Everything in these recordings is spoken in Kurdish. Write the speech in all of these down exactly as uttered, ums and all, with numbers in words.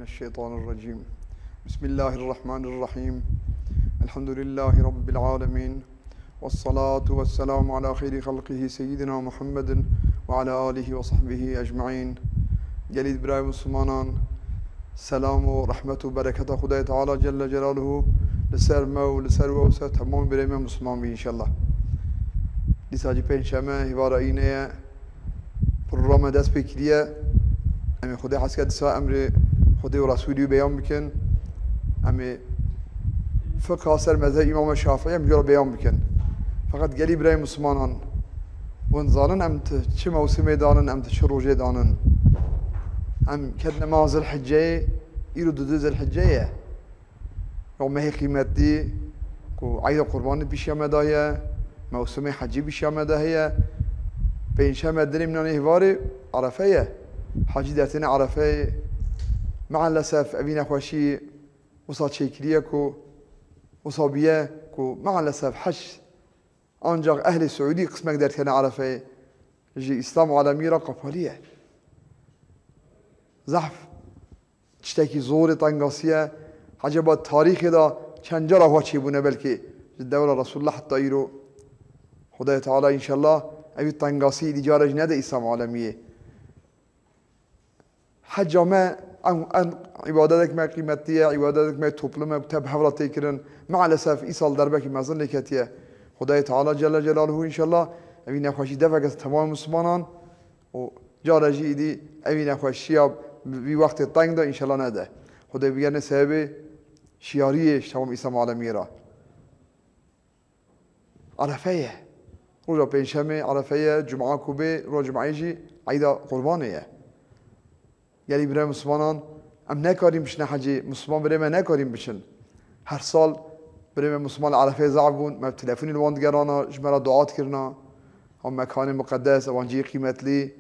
الشيطان الرجيم. بسم الله الرحمن الرحيم. الحمد لله رب العالمين. والصلاة والسلام على خير خلقه سيدنا محمد وعلى آله وصحبه أجمعين. Gelî birayê Muslimanan, selam û rehmet û bereketa Xwedayê Teala Celle Celaluhu li ser me û li ser we û ser temamê birayê me Musliman bî înşallah. Dîsa jî pêncşeme, hêvara îne ye. Programa dest pê kiriye. Em ê Xwedê hez ke dîsa emrê Xwedê û Resûlî beyan bikin. Em ê fiqha ser mezheb Îmam Şafî em jî beyan bikin. Feqet gelî birayê Muslimanan, hûn zanin em ti çi mewsimê danin, em ti çi rojê danin? Em ketine meha Zilhicceyê, îro dudu Zilhicce ye. Ew mehê qîmetî ku eyda Qurbanê pîşiya me de heye, mewsimê hecî pîşiya me de heye, pêncşeme dinê mînanê hêvarê Erefe ye. Hecî dertêne Erefeyê. Meelesef evî nexweşî wisa çêkiriye ku wisa bûye ku meelesef hec ancak ehlê Siûdî qismek derkene Erefeyê. Ji Îslam alemî re qapalî ye. Zehf tiştekî zor e, tengasî ye. Ecaba tarîxê de çend cara wa çêbûne belkî ji dewra Resulullah heta îro? Xwedayê Teala înşallah evî tengasî îdî cara jî nede Îslam alemiyê. Heca me en, en îbadetek me qîmetî ye, îbadetek me toplum e, te bi hev re tê kirin. Meelesef îsal derbekî mezin lê ketiye. Xwedayê Teala Celle Celaluhu înşallah evî nexweşî deveke temamê Muslimanan û cara jî îdî evî nexweşiya vî wextê teng de înşallah nede. Xwedê bigerine sebebê şiyariyê ji temam Îslam alemiyê re. Erefe ye. Roja pêncşemê Erefe ye, cuma ku bê, roja cumayê jî eyda Qurbanê ye. Gelî birayê Muslimanan, em nekarîn biçine hecê, Musliman birê me nekarîn biçin. Her sal birê me Musliman li Erefeyê zaf bûn, me bi telefonî li wan digerana, ji me re dua dikirina. Ew mekanê muqedes, ewan cihê qîmetlî.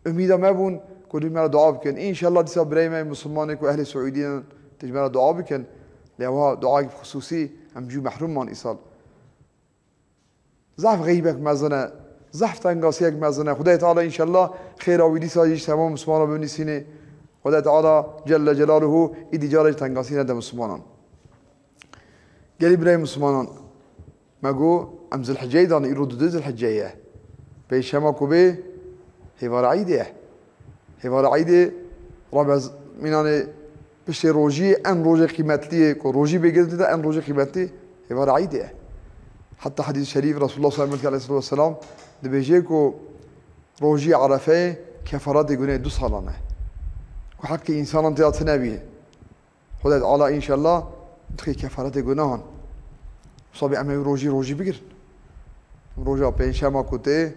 Umîda me bûn ku li me re dua bikin. Înşallah dîsa birayê me Muslimanê ku ehlê Siûdî ne, tê ji me re dua bikin. Lê ewa duayek xisûsî, em cû mehrûm man îsal. Zehf xeybek mezin e, zehf tengasiyek mezin e. Xwedayê Teala înşallah xêra wî dîsa jî ji temam Musliman re binivîsînê. Xwedayê Teala Celle Celaluhu îdî cara jî tengasî nede Muslimanan. Gelî birayê Muslimanan, me got, em Zilhiceyê dan, îro dudu Zilhiceyê ye. Pêncşema ku bê, hêvara Eydê ye. Hêvara Eydê, Ramez-, mînanê piştê rojiyê en rojê qîmetliyê ku rojî bê girtî de en rojê qîmetlî hêvara Eydê ye. Heta hedîs şerîf Resulullah sallallahu aleyhi ve sellem dibêje ku rojî Erefeyê kefaretê gunê du salan e. Ku heqê însanan tê de tune bî. Xwedê Teala înşallah dixê kefaretê gunahan. Wisa bê em ê rojî rojî bigirin. Roja pêncşema ku tê,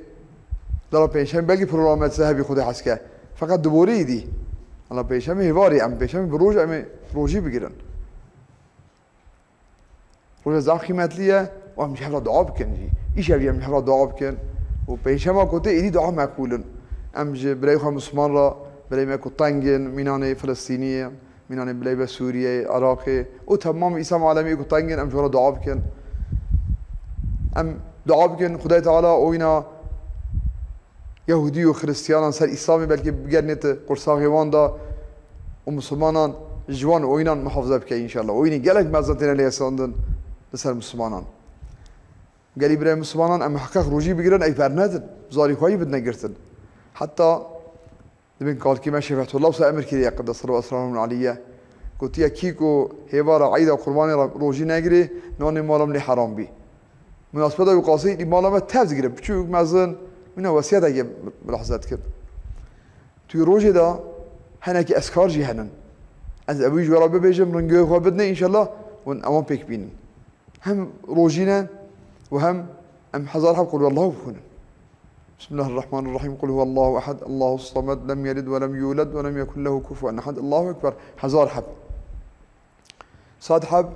dara pêncşemê belkî programê te hebî Xwedê hez ke. Feqet diborî îdî. Ala pêncşemê hêvarî em pêncşemê bi roj em ê rojî bigirin. Roja zaf qîmetlî ye û em ji hev re dua bikin jî. Îşev jî em ji hev re dua bikin. Û pêncşema ku tê êdî dua meqbûl in. Em ji birayê xwe Musliman re, birayê me ku teng in, mînanê Filistînî ye, mînanê birayê me Sûriyeyê, Iraqê û temamê Îslam alemiyê ku teng in, em ji wan re dua bikin. Em dua bikin, Xwedayê Teala oyna Yehûdî û Xiristiyanan ser Îslamê belkî bigerînêt qursaxê wan de û Mislimanan ji wan oynan muhafaza bike înşallah. Oyînê gelek mezin têne lêsandin li ser Mislimanan. Gelî birê Mislimanan em miheqeq rojî bigirin, ew bernedin. Zarî xwe yî bidine girtin. Heta dibên kalkî me Şêx Fethullah wisa emir kiriye, qeddesallahu esrarul aliyye. Gotiye, kî ku hêvara Eîda Qurbanê re rojî negirê, nanê mala min lê heram bî. Munasebeta wî qasî, dî mala me tev digire, biçûk, mezin, mîna wesiyeteke milahze dikir. Tu rojê de henekî eskar jî henin. Ez ew ji we re bibêjim, ringê xwe bidinê, înşallah, hûn ewan pêk bînin. Hem rojî ne û hem em hezar heb Qul Huwallahu bixwînin. Bismillahirrahmanirrahîm. Qul huwallahu ehed, Allahu samed, lem yelid ve lem yulad ve lem yekun lehu kufuwen ehed. Allahu ekber. Hezar heb. Sed heb.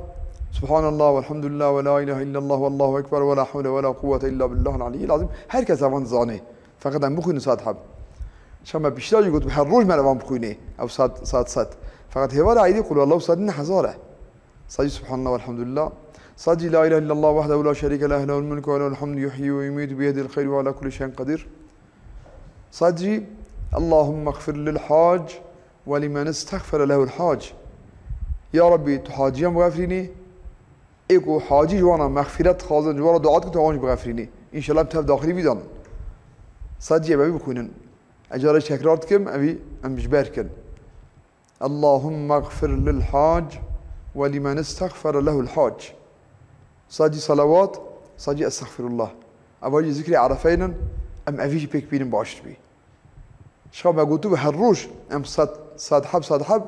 Subhanallah velhamdülillah ve la ilahe illallah vallahu ekber ve la havle ve la kuvvete illa billahil aliyyil azîm. Her kes evan zanê. Feqet em bixwînin sed heb. Şema pişta jî got, her roj me evan bixwînê. Ev sed, sed, sed. Feqet hêvara Eîdî Qul Huwallahu sed ne hezar e. Sed jî Subhanallah velhamdülillah. Sed jî La ilahe illallah vahdehu la şerîke leh, lehul mulku ve lehul hamdu, yuhyi ve yumîtu biyedihil hayru ve ala kulli şeyin qedîr. Sed jî Allahümme gfir lil hac ولمن استغفر له الحاج. Ya Rabbî, tu haciyan bixefirînî, ê ku hacî ji wan re mexfîret dixwazin, ji wan re dua dikin, tu wan jî bixefirînî. Înşellah em tev daxilî vî de in. Sadece em evî bixwînin. Ez carê tekrar dikim, evî em ji ber kin. اللهم اغفر للحاج ولمن استغفر له الحاج. Sadece salawat, sadece estexfirullah. Eva jî zikrê Erefeynin, em evî jî pêk bînin baş dibî. Şa me gotibû her roj em sed, sed heb, sed heb,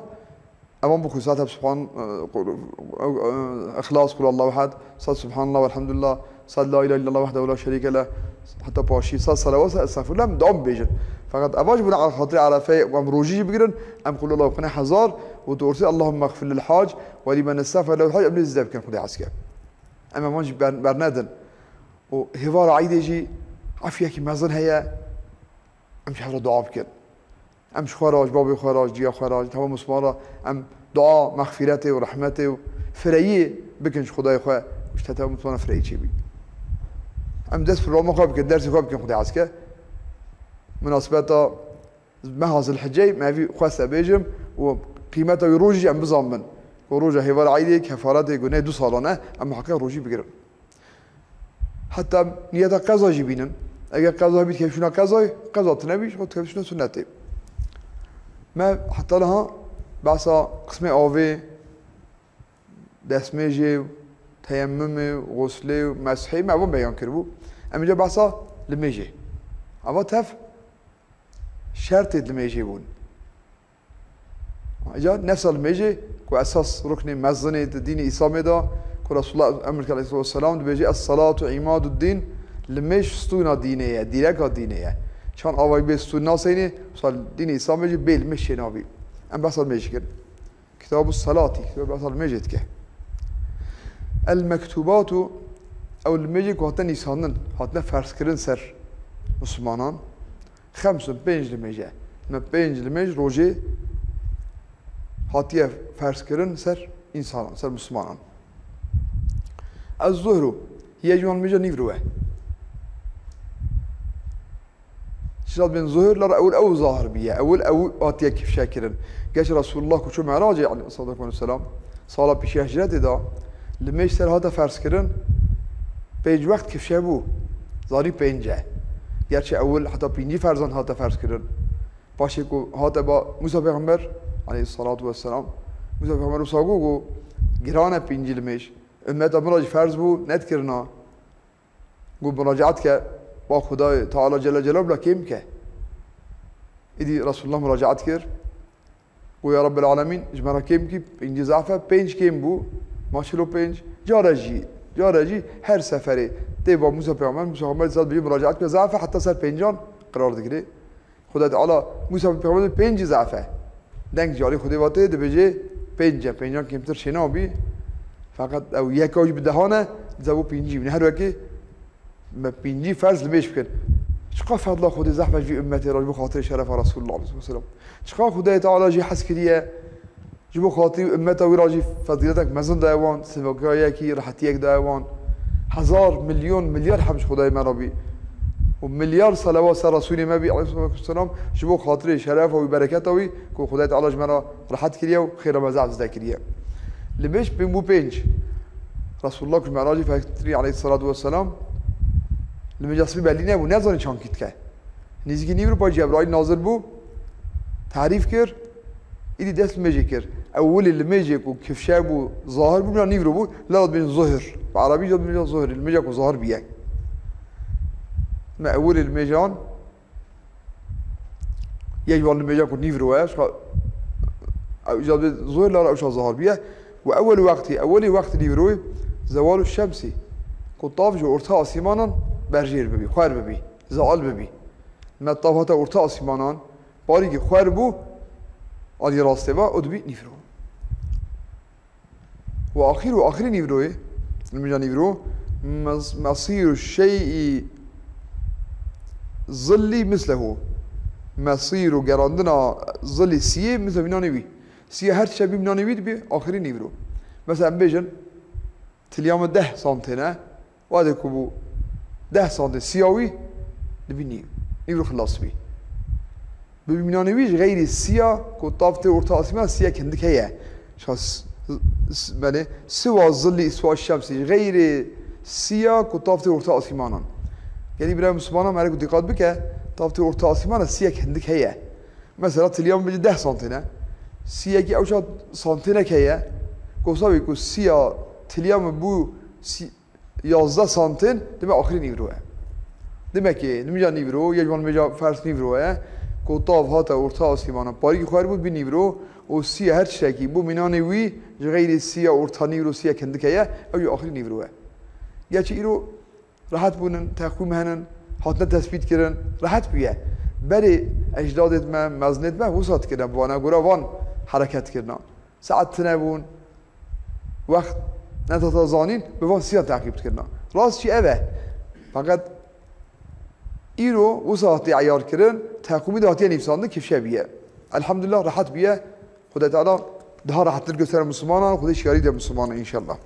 evan bixwin, sed heb Subhan, e, qul, e, e, Îxlas, Qul Allahu Ehed, sed Subhanallah velhamdülillah, sed La ilahe illallah wahdehu la şerîke leh, heta paşî sed selawat, sed estexfirullah, em dewam bêjin. Feqet eva ji bo xatirê Erefeyê, em rojî jî bigirin, em Qul Allahu bixwine hezar û tu ortê Allahümme xfir lil hac ve limen estağfere lehul hac, em lê zide bikin, Xwedê hez ke. Em evan jî ber-, bernedin. Û hêvara Eydê jî efiyekî mezin heye. Em ji hev re dua bikin. Em ji xwe re, ji babê xwe re, ji ciya xwe re, ji teva Musliman re em dua mexfîretê û rehmetê û fireyiyê bikin ji Xwedayê xwe û ji teva Musliman re fireyî çêbî. Em dest programa xwe bikin, dersê xwe bikin Xwedê hez ke. Minasibeta meha Zilhiceyê me vî xweste bêjim û qîmeta wî rojî jî em bizanbin. Ku roja hêvara Eydê kefaretê gunehê du salan e, em heqê rojî bigirin. Heta niyeta qeza jî bînin. Eger qeza bît kevşûna qezayê, qeza tune bî, ji xwe kevşûna sunnetê. Me heta niha behsa qismê avê, destmêjê, teyemmumê, xuslê û meshê me evan beyan kiribû. Em îca behsa limêjê. Eva tev şertê limêjê bûn. Îca nefsa limêjê ku esas ruknê mezinê di dînê Îslamê de ku Resulullah emir kir aleyhissalatu vesselam dibêje, "Es-salatu imaduddin", limêj stûna dînê ye, dîreka dînê ye. Çan avayî bê stûn naseynî, misal dînê Îslamê jî bê limêj çênabî. Em behsa limêjê kirin. Kitabu Salatî, kitabê behsa limêjê dike. El mektubatu, ew limêjê ku hatine nîsandin, hatine ferzkirin ser Muslimanan. Xemsun, pênc limêj e. Me pênc limêj rojê hatiye ferzkirin ser însanan, ser Muslimanan. Ez zuhru, yê ji wan limêja nîvro e. Şirat bin Zuhir, lar ewil ew zahir bîye. Ewil ew hatiye kifşe kirin. Geç Resulullah ku çû Meracê aleyhissalatu vesselam, sala pişiya hicretê de, limêj ser hate ferz kirin, pênc wext kifşe bû. Zanî pênc e. Gerçi ewil heta pîncî ferzan hate ferz kirin. Paşê ku hate ba Musa Peyxember aleyhissalatu vesselam, Musa Peyxember wisa got ku giran e pîncî limêj. Ummeta min re jî ferz bû, nedikirina. Got, muracaat ke, ba Xwedayê Teala Celle Celal bila kêm bike. Îdî Resulullah muracaat kir. Got, ya Rabbel Alemîn, ji me re kêm bikî, pêncî zaf e, pênc kêm bû, ma çil û pênc, care jî, care jî her seferê tê ba Musa Peyxember, Musa Peyxember zad bi muracaat ke zaf e, heta ser pêncan qrar digire. Xuda Teala Musa Peyxember pêncî zaf e. Deng jî alî Xwedê vatê dibêje pênc e, pêncan kêmtir çênabî. Feqet ew yeka jî bi dehan e, dizebû pêncî bîne. Her wekî me pêncî ferz limêj bikin. Çiqa fedla Xwedê zehf e ji vî ummetê re ji bo xatirê şerefa Resulullah aleyhisselam. Çiqa Xwedê Teala jî hez kiriye. Ji bo xatirî ummeta wî re jî fezîletek mezin daye wan, sivakiyekî, rehetiyek daye wan. Hezar, milyon, milyar hemd ji Xwedayê me re bî. Û milyar selawat ser Resûlê me bî, aleyhissalatu vesselam, ji bo xatirê şerefa wî, bereketa wî, ku Xwedayê Teala ji me re rehet kiriye û xêra me zaf zide kiriye. Limêj pê bû pênc. Resulullah ku ji Meracê fetrî, aleyhissalatu vesselam, limêja sibê belî nebû, nezanî çankî dike. Nêzîkî nîvro pay Cebraîl nazil bû, tarîf kir, îdî dest limêjê kir. Ewilê limêjê ku kifşe bû, zahir bû, mîna nîvro bû, lera dibên zuhir. Bi erebî jî dibên zuhir, limêja ku zahir bîye. Me ewilê limêjan, yek ji wan limêja ku nîvro e, şa-, ew îca dibê zuhir, lera ewşa zahir bîye. Û ewil wextî, ewilê wextî nîvroyê, zewalu şemsî, ku tav ji orta asîmanan berjêr bibî, xwer bibî. Zail bibî. Me tav hate orta asîmanan, parîkî xwer bû, alî rastê ve, û dibî nîvro. Û axîr û axirî nîvroyê, limêja nîvro, mes-, mesîru şeyî zillî mislehu. Mesîr û gerandina zilî siyê misle mînanê wî. Siya her tişe bî mînanê wî dibî axirî nîvro. Mesela em bêjin, tiliya min deh santê ne, Wadê ku bû deh santê siya wî, dibî nî-, nîvro xilas bî. Bi mînanê wî ji xeyrî siya ku tav tê orta asmana siyek hindik heye. Şa s-, s-, belê, siwa zillî îswa şemsî ji xeyrî siya ku tav tê orta asmanan. Gelî birayê Mislimana mere ku dîqat bike, tav tê orta asmana siyek hindik heye. Mesela tilya min bêje deh santîn e. Siyekî ew çax santînek heye. Gosa wî ku siya tilya min bû si-, yazdeh santîn, dime axirî nîvro e. Dime ki nimêja nîvro, ye ji wan nimêja ferz nîvro e, ku tav hate orta asîmana, parîkî xwe bû, dibî nîvro, û siya her tiştekî bû mînanê wî, ji xeyrî siya orta nîvro, siya kendike ye, ew jî axirî nîvro e. Gerçi îro rehet bûnin, teqwîm henin, hatine tespît kirin, rehet bûye. Berê ecdadêt me, mezinêt me wisa dikirine, bi vana gora van hereket kirina. Saet tune bûn, wext nedata zanîn, bi van siyan teqîb dikirina. Rast jî ev e. Feqet îro wisa hatiye eyar kirin, teqwîmî de hatiye nivîsandin, kifşe bûye. Elhamdulillah, rehet bûye. Xwedê Teala daha rehettir göster Müslümanan, Xwedê şiyarî de Müslümanan inşallah.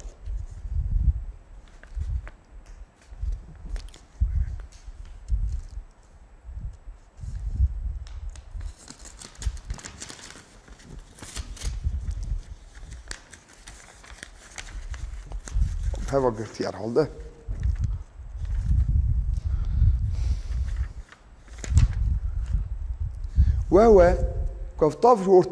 Heva girtî herhalde. Wewe, ku ev tav ji ort-,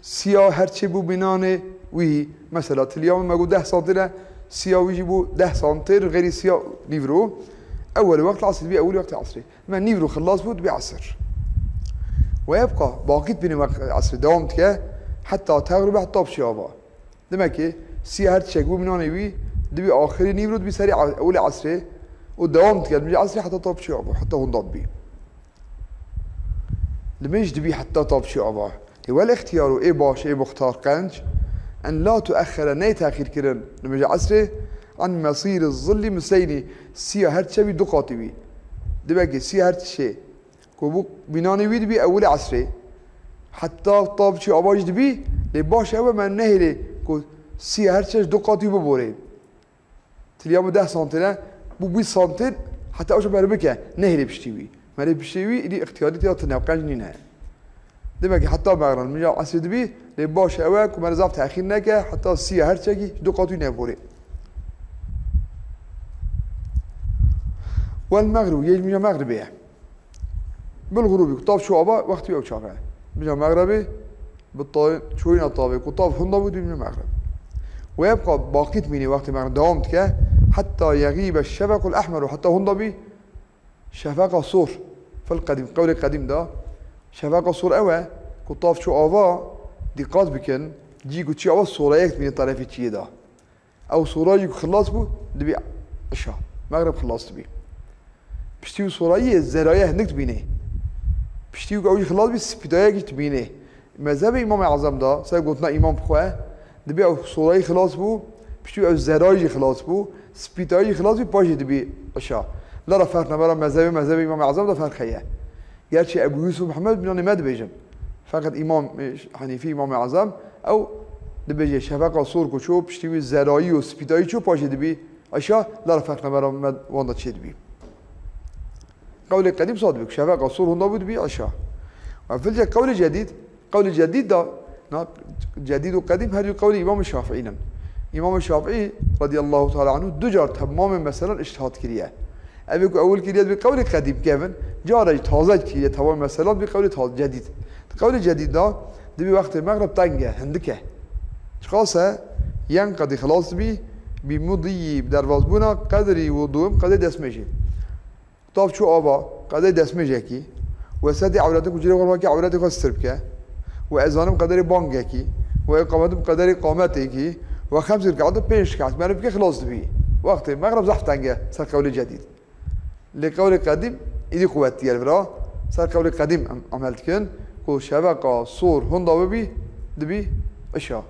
siya her çi bû mînanê wî, mesela, tilya min me got deh santîr e, siya wî jî bû deh santîr, xeyrî siya nîvro. Ewwel wext esrî dibî, ewwel wext esrî. Me nîvro xilas bû, dibî esr. Ve yebqa, baqî dibîne wext esrî, dewam dike, heta tegrûbe, heta biçî ava. Demek ki, siya her tiştek bû mînanê wî, dibî axirî nîvro, dibî serî e-, ewlê esrê û dewam dike, dibî esrê heta tav çi bû, heta hunda dibî. Limêj dibî heta tav çi ava. Lê wel îxtiyar û ê baş, ê muxtar qenc, en la tuexxere, ney texîr kirin, limêja esrê, an mesîri zillî misleynî, siya her tişe bî du qatî wî. Demek ki, siya her tişê ku bû mînanê wî dibî ewilê esrê. Heta tav çi ava jî dibî, lê baş ew e me nehêlê ku siya her çeş du qatî biborê. Tilya min deh santîn e, bû bîst santîn, heta ew şe me bike, nehêlê piştî wî. Me lê piştî wî, îdî îxtiyarî tiya tune, qenc nîne. Demek ki heta mexrib, mîja esrê dibî, lê baş ew e ku me zaf texîr neke, heta siya her çekî du qatî neborê. Wel mexrib, yê mîja mexribê ye. Bil xurûbî, ku tav çû ava, wextî ew çax e. Mîja mexribê, bi ta-, çûyîna tavê, ku tav hunda bû, dibî mîja mexrib. Ve yebqa, baqî dimînê wextê mexrib dewam dike, heta yexîbe şefequl ehmeru, heta hunda bî, şefeqa sor. Fil qedîm, qewlê qedîm de, şefeqa sor ew e, ku tav çû ava, dîqat bikin, cî ku çî ava sorayek dimîne terefê çiyê de. Ew sora jî ku xilas bû, dibî îşa. Mexrib xilas dibî. Piştî wî sorayiyê zerayê hindik dibînê. Piştî wî ku ew jî xilas bî, spîtayekî dibînê. Mezhebê Îmamê Ezem de, ser gotina Îmam bi xwe, dibî ew sorayî xilas bû, piştî wî ew zerayî jî xilas bû, spîtayî jî xilas bî, paşê dibî îşa. Lera ferq nebera mezhebê, mezhebê Îmamê Ezem de ferq heye. Gerçi Ebu Yusuf Muhammed mînanê me dibêjin. Feqet Îmam, e, Henîfî, Îmamê Ezem, ew dibêje şefeqa sor ku çû, piştî wî zerayî û spîtayî çû, paşê dibî îşa, lera ferq nebera me wan de çê dibî. Qewlê qedîm sa dibî, ku şefeqa sor hunda bû dibî îşa. Ve filce qewlê cedîd, qewlê cedîd de, na, cedîd û qedîm her du qewlê Îmamê Şafîî ne. Îmamê Şafîî radiyallahu teala anhu du car temamê meselan îctihad kiriye. Ev ê ku ewil kiriye dibî qewlê qedîm kevin, cara jî taze kiriye temamê meselan dibî qewlê ta-, cedîd. Qewlê cedîd de dibî wextê mexrib teng e, hindik e. Çiqas e, yenqedî xilas dibî, bi mudiyî, bi derbazbûna qedrî wudû, qedrê destmêjê. Tav çû ava, qederê destmêjekî, wesetê ewretê ku cihê xwe wekî ewretê xwe stir bike, we ezanim qederê bangekî, we iqametim qederê qametêkî, we xemsî rekaat û pênc rekaat meriv bike, xilas dibî. Wextê mexrib zehf teng e ser qewlê cedîd. Lê qewlê qedîm îdî quwetî ye li vira, ser qewlê qedîm em amel dikin, ku şeveqa sor hunda bibî, dibî îşa.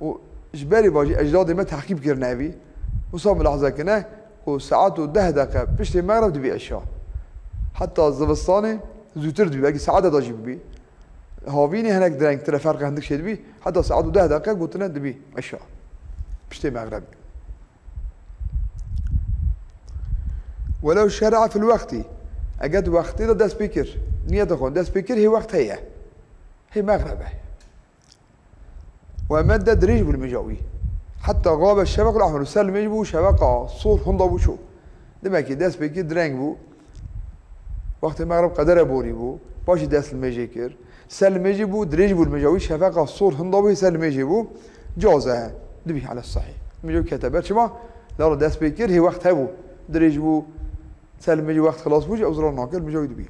Û ji berî va jî ecdadê me tehkîb kirine evî. Wisa milahize kine ku saet û deh deqe piştê mexrib dibî îşa. Heta zivistanê zûtir dibî, belkî saeta da jî bibî. Havînê hinek direngtir e, ferqe hindik şey dibî. Heta saet û deh deqe gotine dibî îşa. Piştê mexrib. Welew şere'a fil wextî. Eger tu wextê de dest pê kir, niyeta xwe dest pê kir, hê wext heye. Hê mexreb e. Û em de dirêj bû li mêja wî. Heta gabe şefeq ahmer û ser li mêj bû, şefeqa sor hunda bû çû. Demek ki dest pê kir direng bû. Wextê mexreb qedere borî bû. Paşî dest li mêjê kir. Ser li mêjê bû, dirêj bû li mêja wî, şefeqa sor hinda bû, ser li mêjê bû. Caze. Dibî ala sahî. Mêja wî kete ber. Çima? Lala dest pê kir, hê wext hebû. Dirêj bû, ser li mêjê wext xilas bû, ew zirar nakir, mêja wî dibî.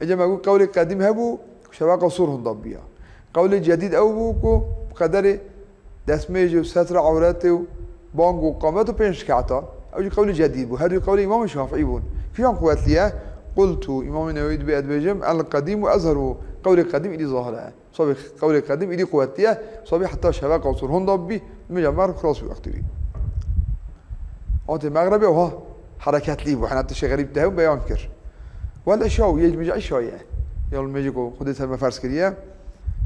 Ece me got qewlê qedîm hebû, ku şefeqa sor hinda biya. Qewlê cedîd ew bû ku bi qederê destmêjê û setra ewretê û bang û qamet û pênc rekata. Ew jî qewlê cedîd bû. Her du qewlê Îmamê Şafîî bûn. Kîjan quwetli ye? Qultu, Îmamê Newewî dibê ez dibêjim, el qedîm û ezher û qewlê qedîm îdî zahir e. Sabê qewlê qedîm îdî quwetli ye. Sabê heta şefeqa sor hinda bibî, mêja mexrib xilas bû wextê wî. Wextê mexrebê wiha hereketlî bû. Hena tiştê xerîb te hew beyan kir. Wel îşa û yê mêja îşa ye. Ya mêjê ku Xwedê ser me ferz kiriye.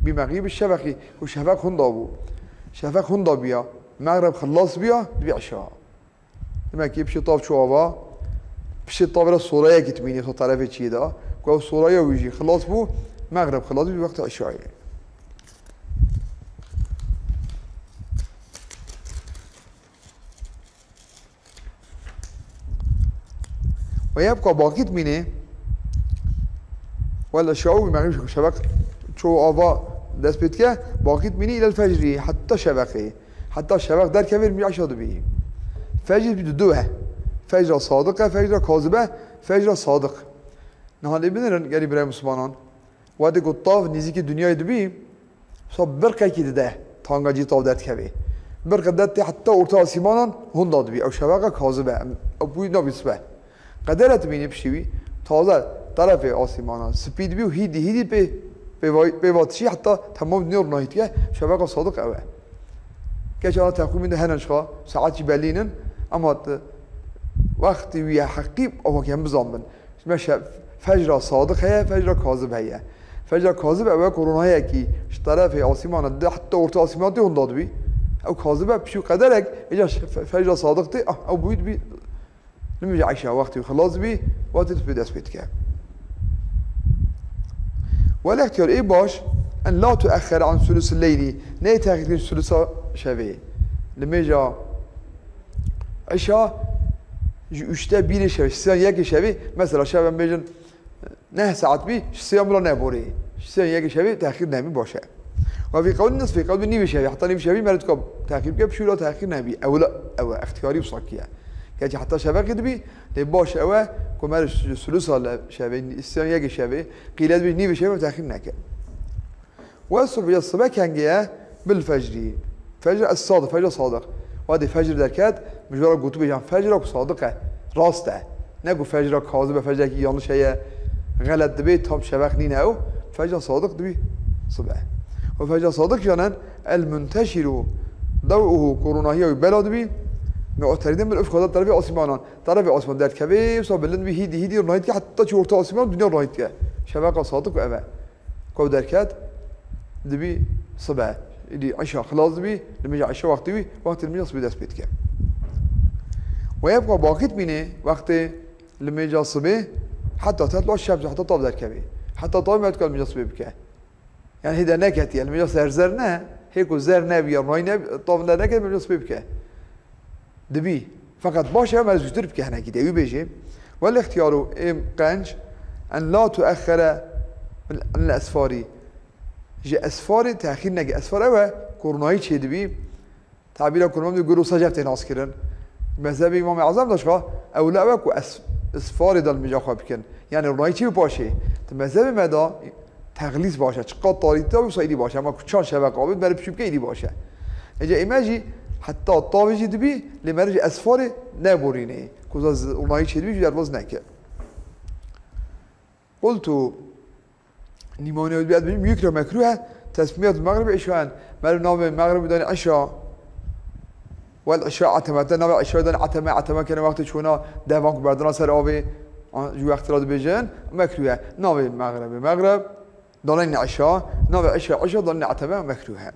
Bi mexrib şefeqî û şefeq hinda bû. Şefeq hinda biya. Mexreb xilas biya, dibî îşa. Demek ki piştî tav çû ava, piştî tav re sorayekî dimînê, so terefê çiyê de. Ku ew soraya wî jî xilas bû, mexreb xilas bû, wextê îşayê. Ve yebqa baqî dimînê, wel îşa û mexrib şefeq çû ava dest pê dike, baqî dimînê îlel fecrî, heta şefeqê. Heta şefeq derkeve, mêja îşa dibî. Fecr bi du e. Fecra sadiq e, fecra kazib e, fecra sadiq. Niha lê binirin, gelî birayê mislimanan. Wextê ku tav nêzîkî dinyayê dibî, sa birqekî dide, tanga cî tav derdikevê. Birqe de tê heta orta asîmanan hinda dibî. Ew şefeqa kazib e. Em, ew bûyî nabî sibe. Qedere dimînî piştî wî, taze terefê asîmana spî dibî û hîdî hîdî pê, pê va-, pê vatişî heta temam dinya ronahî dike, şefeqa sadiq ew e. Keç ana teqwîmî de hene çiqa, saet jî bellî nin, ama t-, wextê wî ye heqî, ew wekî em bizanbin. Me şe-, fecra sadiq heye, fecra kazib heye. Fecra kazib ew e ku ronahiyekî ji terefê asîmana de heta orta asîmana tê hinda dibî. Ew kazib e, piştî qederek, îca şe-, fe-, fecra sadiq tê, ah, ew bûyî dibî. Nimêja îşa wextê wî xilas dibî, wextê tu pê dest pê dike. Wel îxtiyar ê baş, en la tuexxere an sulusil leylî, neyê texîr kirin sulusa şevê. Nimêja îşa ji uşte bîrê şevê, ji sêyan yekê şevê, mesela şev em bêjin, neh saet bî, ji sêyan bila neborê. Ji sêyan yekê şevê texîr nebî baş e. Ve fî qewlî nisfê, qewlî nîvê şevê, heta nîvê şevê meriv dika texîr bike, pişûra texîr nebî. Ewla ew e, extiyarî û sakî ye. Gerçi heta şefeqî dibî, lê baş ew e, ku meriv ji sulusa le şevê, sêyan yekê şevê, qîle dibî nîvê şevê texîr neke. Ve subh ya sibe kengê ye bil fecrî. Fecr es sadiq, fecr sadiq. Wadê fecr derket, min ji we re gotibê jan fecra ku sadiq e, rast e. Ne ku fecra kazib e, fecrekî yanlış heye, xelet dibê, tam şefeq nîne ew. Fecra sadiq dibî sibe. Û fecra sadiq janen el munteşîru dew'uhu, ku ronahiya wî bela dibî, mu'teridin bil ufuk, da terefê asîmanan. Terefê asîman derdikevê, wisa bilind bî, hîdî hîdî ronahî dike, heta çû orta asîman dinya ronahî dike. Şefeqa sadiq ev e. Ku derket, dibî sibe. Îdî îşa xilas dibî, nimêja îşa wextê wî, wextê nimêja sibê dest pê dike. Ve yebqa baqî dimînê wextê nimêja sibê, heta tetlu şems, heta tav derkevê. Heta tav me dikar nimêja sibê bike. Yani hê de neketiye, nimêja ser zer ne, hê ku zer nebiye, ronahî neb-, tav de neketiye, nimêja sibê bike. Dibî. Feqet baş e, em ez zûtir bike hinekî de. Wî bêjê, wel îxtiyaru ê qenc en la tuexxere min, min esfarî. Ji esfarê texîr neke. Esfar ew e, ku ronahî çêdibî. Tabîra ku me dibê gul û secef tê naskirin. Mezhebê Îmamê Ezem de jixwe, ewle ew e ku es-, esfarê de nimêja xwe bikin. Yani ronahî çêbî paşê. Di mezhebê me de Texlîs baş e. Çiqas tarî te wisa îdî baş e. Ama ku çar şeveq avêt, meriv pişû bike îdî baş e. Ece ê me jî heta tavê jî dibî, lê meriv ji esfarê neborînê. Ku za z-, ronahî çêdibî jî derbas neke. Qultu, nîmanê wî dibê ez bêjim, yukre mekrûh e, tesmiyet mexrib îşaen. Meriv navê mexribî danê îşa. Wel îşa etemete, navê îşa dan eteme, eteme kene wextê çûna devan ku berdina ser avê, an, ji wextê re dibêjin, mekrûh e. Navê mexrebê mexreb, danên îşa, navê îşa îşa, danên eteme mekrûh e.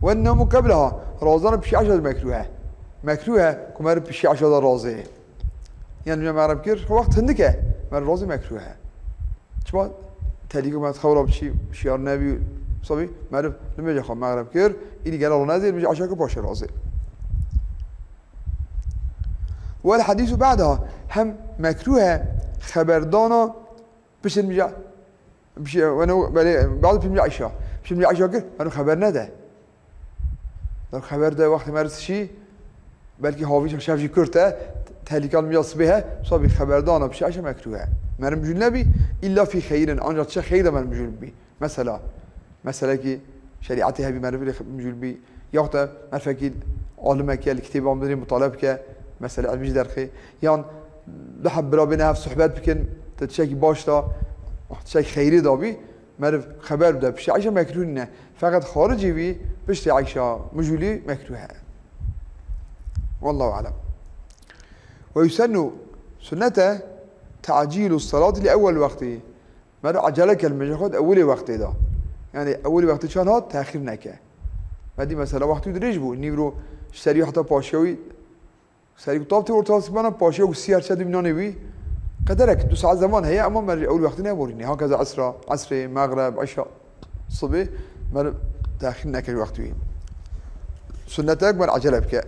Wen newmu qebleha, razana pişî îşa mekrûh e. Mekrûh e ku meriv pişî îşa de razê. Yan nimêja mexreb kir, xwe wext hindik e. Meriv razî mekruh e. Çima? Tehlîke me xew ra biçî, şiyar nebî, sabî, meriv nimêja xwe mexreb kir, îdî gele ronezê, nimêja eşa kir paşê razî. Wel hedîsu ba'daha, hem mekruh e xeberdana pişt nimêja, pişt, weno, belê, ba'd pişt nimêja eşa. Pişt nimêja eşa kir, meriv xeber nede. Dor xeber de wextê meriv şî, belkî havî şev jî kurt e, tehlîka nimêja sibê he, sabî xeberdana pişt eşa mekruh e. Meriv mijûl nebî, îlla fî xeyrin, ancak çi xeyr de meriv mijûl bî. Mesela, meselekî şerîetê hebî meriv lê mijûl bî, yaxud te merfekî alimekî li kitêban bidê mutale bike, mesele ilmî jî derxê, yan du heb bira bêne hev sohbet bikin, te tiştekî baş da, tiştekî xeyrî da bî, meriv xeber bide, piştî eşa mekruh nîne. Feqet xaricî wî piştî eşa mijûlî mekruh e. Wallahu alem. Ve yusennu, sunnet e, ta'cîlu salati li ewwel wextî. Meriv ecele ke li nimêja xwe di ewilê wextê de. Yani ewilê wextê çan hat, texîr neke. Me dî mesela wextî dirêj bû, nîvro ji serî heta paşiya wî, serî ku tav tê orta sibana, paşiya ku siyar çe dibî nanê wî, qederek du saet zeman heye, ema meriv ewil wextê neborîne. Hakeza esra, esrê, mexreb, eşa, sibê, meriv texîr neke ji wextê wî. Sunnet e, meriv ecele bike.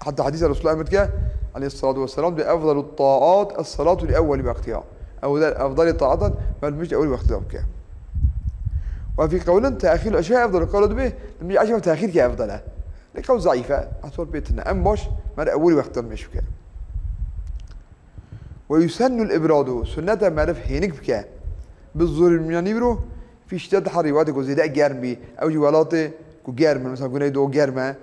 Heta hedîsa Resulullah emir dike, aleyhissalatu vesselam, dê efdalu taat es-salatu li ewweli waqtiha. Efdal, efdalê taatan meriv nimêj ewwel wextê de bike. Ve fî qewlin te'xîr eşa efdal. Qewla dibê, nimêj eşa te'xîr ke efdal e. Lê qewl zeîf e, esor pê tune. En baş, meriv ewwel wextê de nimêj bike. Ve yusennu l-ibradu, sunnet e meriv hênik bike. Bi zuhri, nimêja nîvro, fî şiddet herrî, wextê ku zêde germ bî, ew jî welatê ku germ e, mesela Güneydoğu germ e,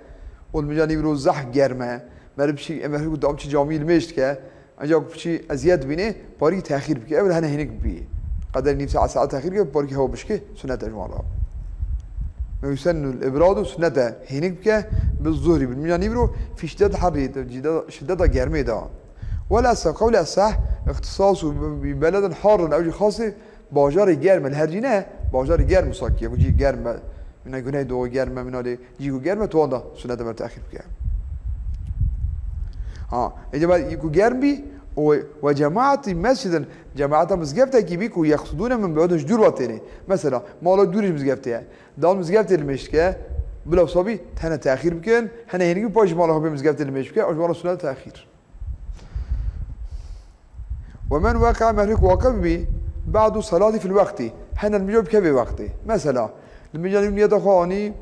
û nimêja nîvro zehf germ e, meriv şî, meriv ku dam çi camî nimêj dike, ancak ku piçî eziyet bîne, parî texîr bike, ew hene hênik bî. Qeder nîv saet, saet texîr bike, parî hewa bişke, sunnet e ji wan re. Ve yusennu l-ibradu, sunnet e hênik bike, bi zuhri, bi nimêja nîvro, fî şiddet herrî, şiddeta germê de. Wela se, qewle seh, ihtisasu bi beledin harrin, ew jî xasê bajarê germ e, li her cî ne, bajarê germ wisa kiye, ku cî germ e, mîna Güneydoğu germ e, mîna lê cî ku germ e, tu wan da sunet e meriv texîr bike. Ha, êdî ber ku germ bî, û we cemaetî mescidin, cemaeta mizgeftekî bî ku yeqsudûne min bi'udin, ji dûr ve têne. Mesela, mala dûrî ji mizgeftê ye. Dan mizgeftê li mêj dike, bila wisa bî, hene texîr bikin, hene hênik bî, paş ji mala xwe bê mizgeftê li mêj bike, ew ji wan re sunet texîr. Ve men weqea, merhik waqe bibî, ba'du salati fil waqti, hene li mijê bikevê waqtê. Mesela, li mijê niyeta xwe anî,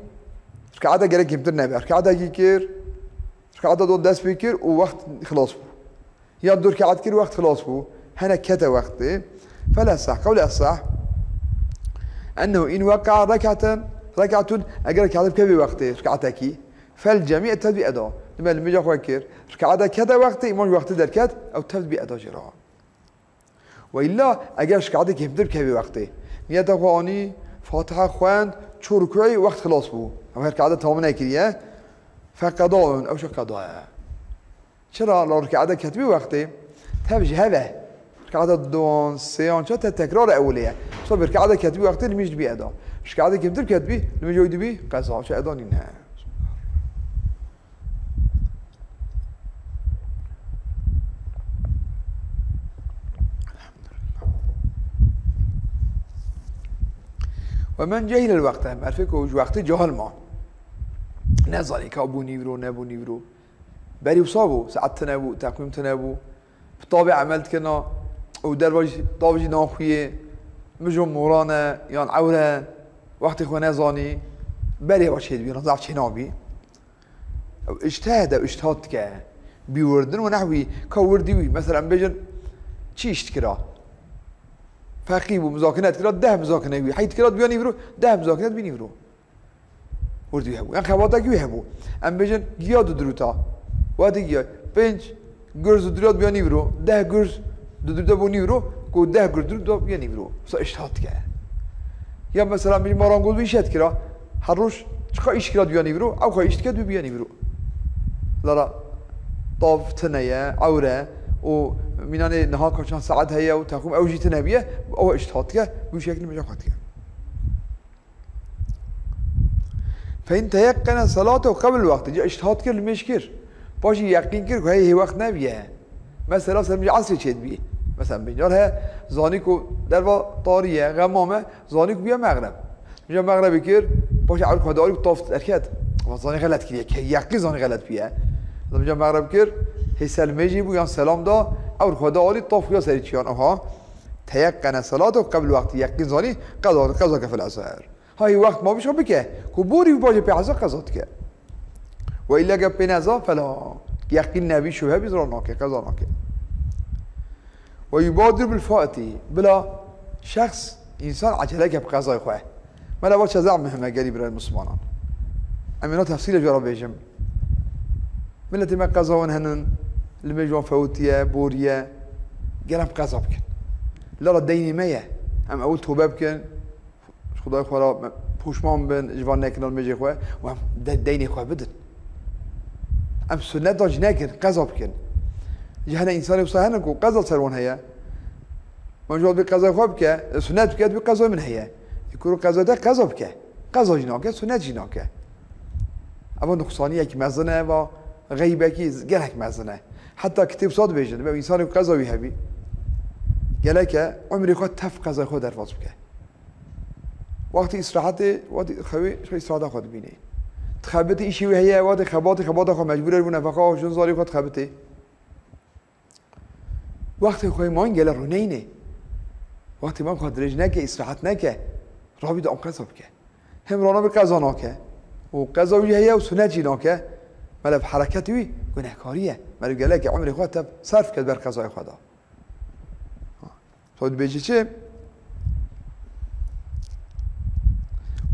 rikaeta gerek kêmtir nebe. Rikaetekî kir, rikaeta do dest pê kir û wext xilas bû. Ya du rikaet kir, wext xilas bû. Hene kete wextê. Fel esah, qewle esah. Ennehu in weqea rekaten, rekaetun, eger rikaet bikevê wextê, rikaetekî. Fel cemî tevdî eda. Dime li mêja xwe kir. Rikaeta kete wextê, îman ji wextê derket, ew tevdî eda jê re. Ve illa eger rikaetê kêmtir bikevê wextê. Niyeta xwe anî, Fatiha xwend, çû rukûyê, wext xilas bû. Ew her rikaeta tamam nekiriye. Feqedaun, ew jî qeda ye. Çira? La rikaeta ketibî wextê. Tev ji hev e. Rikaeta duan, sêyan, çi te tekrar ewilê ye. Sabî rikaeta ketibî wextê li mêj dibî eda. Rikaeta kêmtir ketibî, li mêj wî dibî qeza, çi eda nîne. Ve men cehilel wexte, merfê ku ji wextê cahil ma. Nezanî ka bû nîvro, nebû nîvro. Berî wisa bû, saet tune bû, teqwîm tune bû. Bi tabê emel dikirina û derva jî, tav jî naxuyê, mijo moran e, yan ewr e, wextê xwe nezanî, berê ve çêdibî, zaf çênabî. Ew îctihad e, îctihad dike. Bîwirdin û nehwî, ka wirdî wî, mesela, em bêjin, çi îş dikira? Feqî bû, muzakene dikira, deh muzakene wî, hey dikira, dibîya nîvro, deh muzakene dibî nîvro. Wirdî wî hebû. Yan xebatekî wî hebû. Em bêjin, giya du dirûta. Wextê giya pênc gurz du dirûta dibîya nîvro, deh gurz du dirûta bû nîvro, ku deh gurz dirûta dibîya nîvro. Wisa îctihad dike. Ya mesela, em bêjin, marangoz wî îşe dikira. Her roj çiqa îş kira dibîya nîvro, ew xwe îş dike dibîya nîvro. Lara tav tune ye, ewr e û mînanê niha kaçan saet heye û teqwîm ew jî tune bîye, ew îctihad dike, bi wî şeklî mêja xwe dike. Fe in teyeqqene salate qebl wextî, ca îctihad kir, li mêj kir. Paşî yeqîn kir ku hey hê wext nebiye. Mesela ser min esrê çêdibî. Mesela min car he, zanî ku derva tarî ye, xemam e, zanî ku bûye mexreb. Min car mexrebê kir, paşê ewr xwe dialî ku taf derket. Ama zanî xelet kiriye, ke-, yeqîn zanî xelet bûye. Min car mexreb kir, hê selmêjî bû yan selam da, ewr xwe dialî taf ya serî çiyan. Aha. Teyeqqene salatu qebl waqti, yeqîn zanî qeza, qeza ke fil esr. Hay wext ma bişo bike, ku borî wî bacê pê eza qeza dike. Ve îlla gep pê neza fela. Yeqîn nebî, şubhe bî, zira nake, qeza nake. Ve yubadir bil faiti. Bila şexs, însan eceleke bi qezayê xwe. Mela va çeza muhim e gelî birayê Muslimanan. Em êna tefsîlê jara bêjim. Miletê me qeza wan henin, limêj wan fewtiye, boriye. Gel em qeza bikin. Lala deynê me ye. Em ewil tobe bikin. Ji Xwedayê xwe re me poşman bin, ji van nekirina limêjê xwe û em de-, deynê xwe bidin. Em sunet da jî nekin, qeza bikin. Ji hene însanê wisa hene ku qeza ser wan heye. Ma ji wan bê qezayê xwe bike, sunet bike, dibê qezayê min heye. Ê kuro qezayê te qeza bike. Qeza jî nake, sunet jî nake. Eva nuqsaniyek mezin e, eva xeybekî gelek mezin e. Heta kitêb wisa dibêjin, dibê însanê ku qeza wî hebî, geleke umrê xwe tev qezayê xwe derbas bike. Wextê îstirahetê, wextê xewê, ji xwe îstirahetê xwe dibînê. Dixebitê, îşê wî heye, wextê xebatê, xebata xwe mecbûr e, ji bo nefeqa xwe, jin zarê xwe dixebitê. Wextê xwe man gele rûneyne. Wextê man xwe dirêj neke, îstirahet neke. Rabî de em qeza bike. Hem rana bi qeza nake. Û qeza wî heye û sunet jî nake. Melev hereketê wî gunehkarî ye. Melev geleke umrê xwe tev serf kir ber qezayê xwe da. Xwe dibêje çi?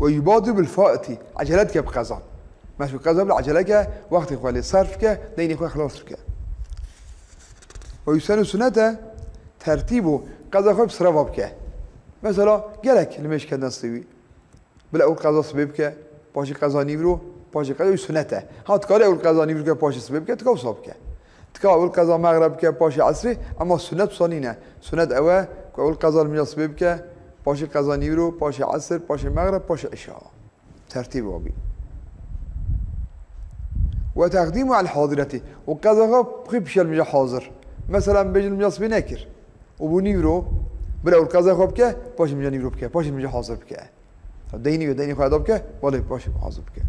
Ve yubadir bil faiti. Ecele dike bi qezan. Meşru qeza bil eceleke, wextê xwe lê serf bike, deynê xwe xilas bike. Ve yusenu sunete tertîbu, qeza xwe bi sireva bike. Mesela, gelek limêj kedin destê wî. Bila ewil qeza sibê bike, paşê qeza nîvro, paşê qeza wî sunet e. Ha, dikare ewil qeza nîvro bike, paşê sibê bike, dika wisa bike. Dika ewil qeza mexreb bike, paşê esrê, ema sunet wisa nîne. Sunet ew e ku ewil qeza limêja sibê bike, paşê qeza nîvro, paşê esr, paşê mexreb, paşê îşa. Tertîb wa bî. Ve teqdîmu el hadireti. Û qeza xwe bixî pişel limêja hazir. Mesela, em bêjin limêja sibê nekir. Û bû nîvro, bila ewil qeza xwe bike, paşê limêja nîvro bike, paşê limêja hazir bike. Deynî ve deynî xwe eda bike, welê paşê hazir bike.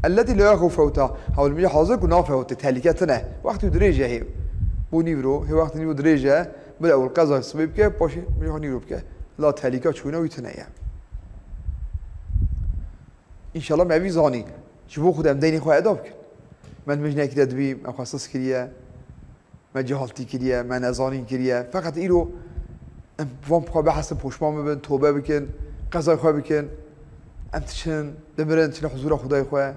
Elleti la yaxû fewta, hewil limêja hazir ku nafewte, tehlîke tine. Wextî dirêj e hê. Bû nîvro, hê wextî nîvro dirêj e, bila ewil qeza sibê bike, paşê limêja nîvro bike. La tehlîka çûna wî tine ye. Înşallah me vî zanî. Ji bo Xwedê em deynê xwe eda bikin. Me nimêj nekiriye dibî, me xwe siz kiriye. Me cehaltî kiriye, me nezanîn kiriye. Feqet îro em van bi xwe bihesin, poşman bibin, tobe bikin, qezay xwe bikin. Em diçin, dimirin, diçin huzûra Xwedayê xwe.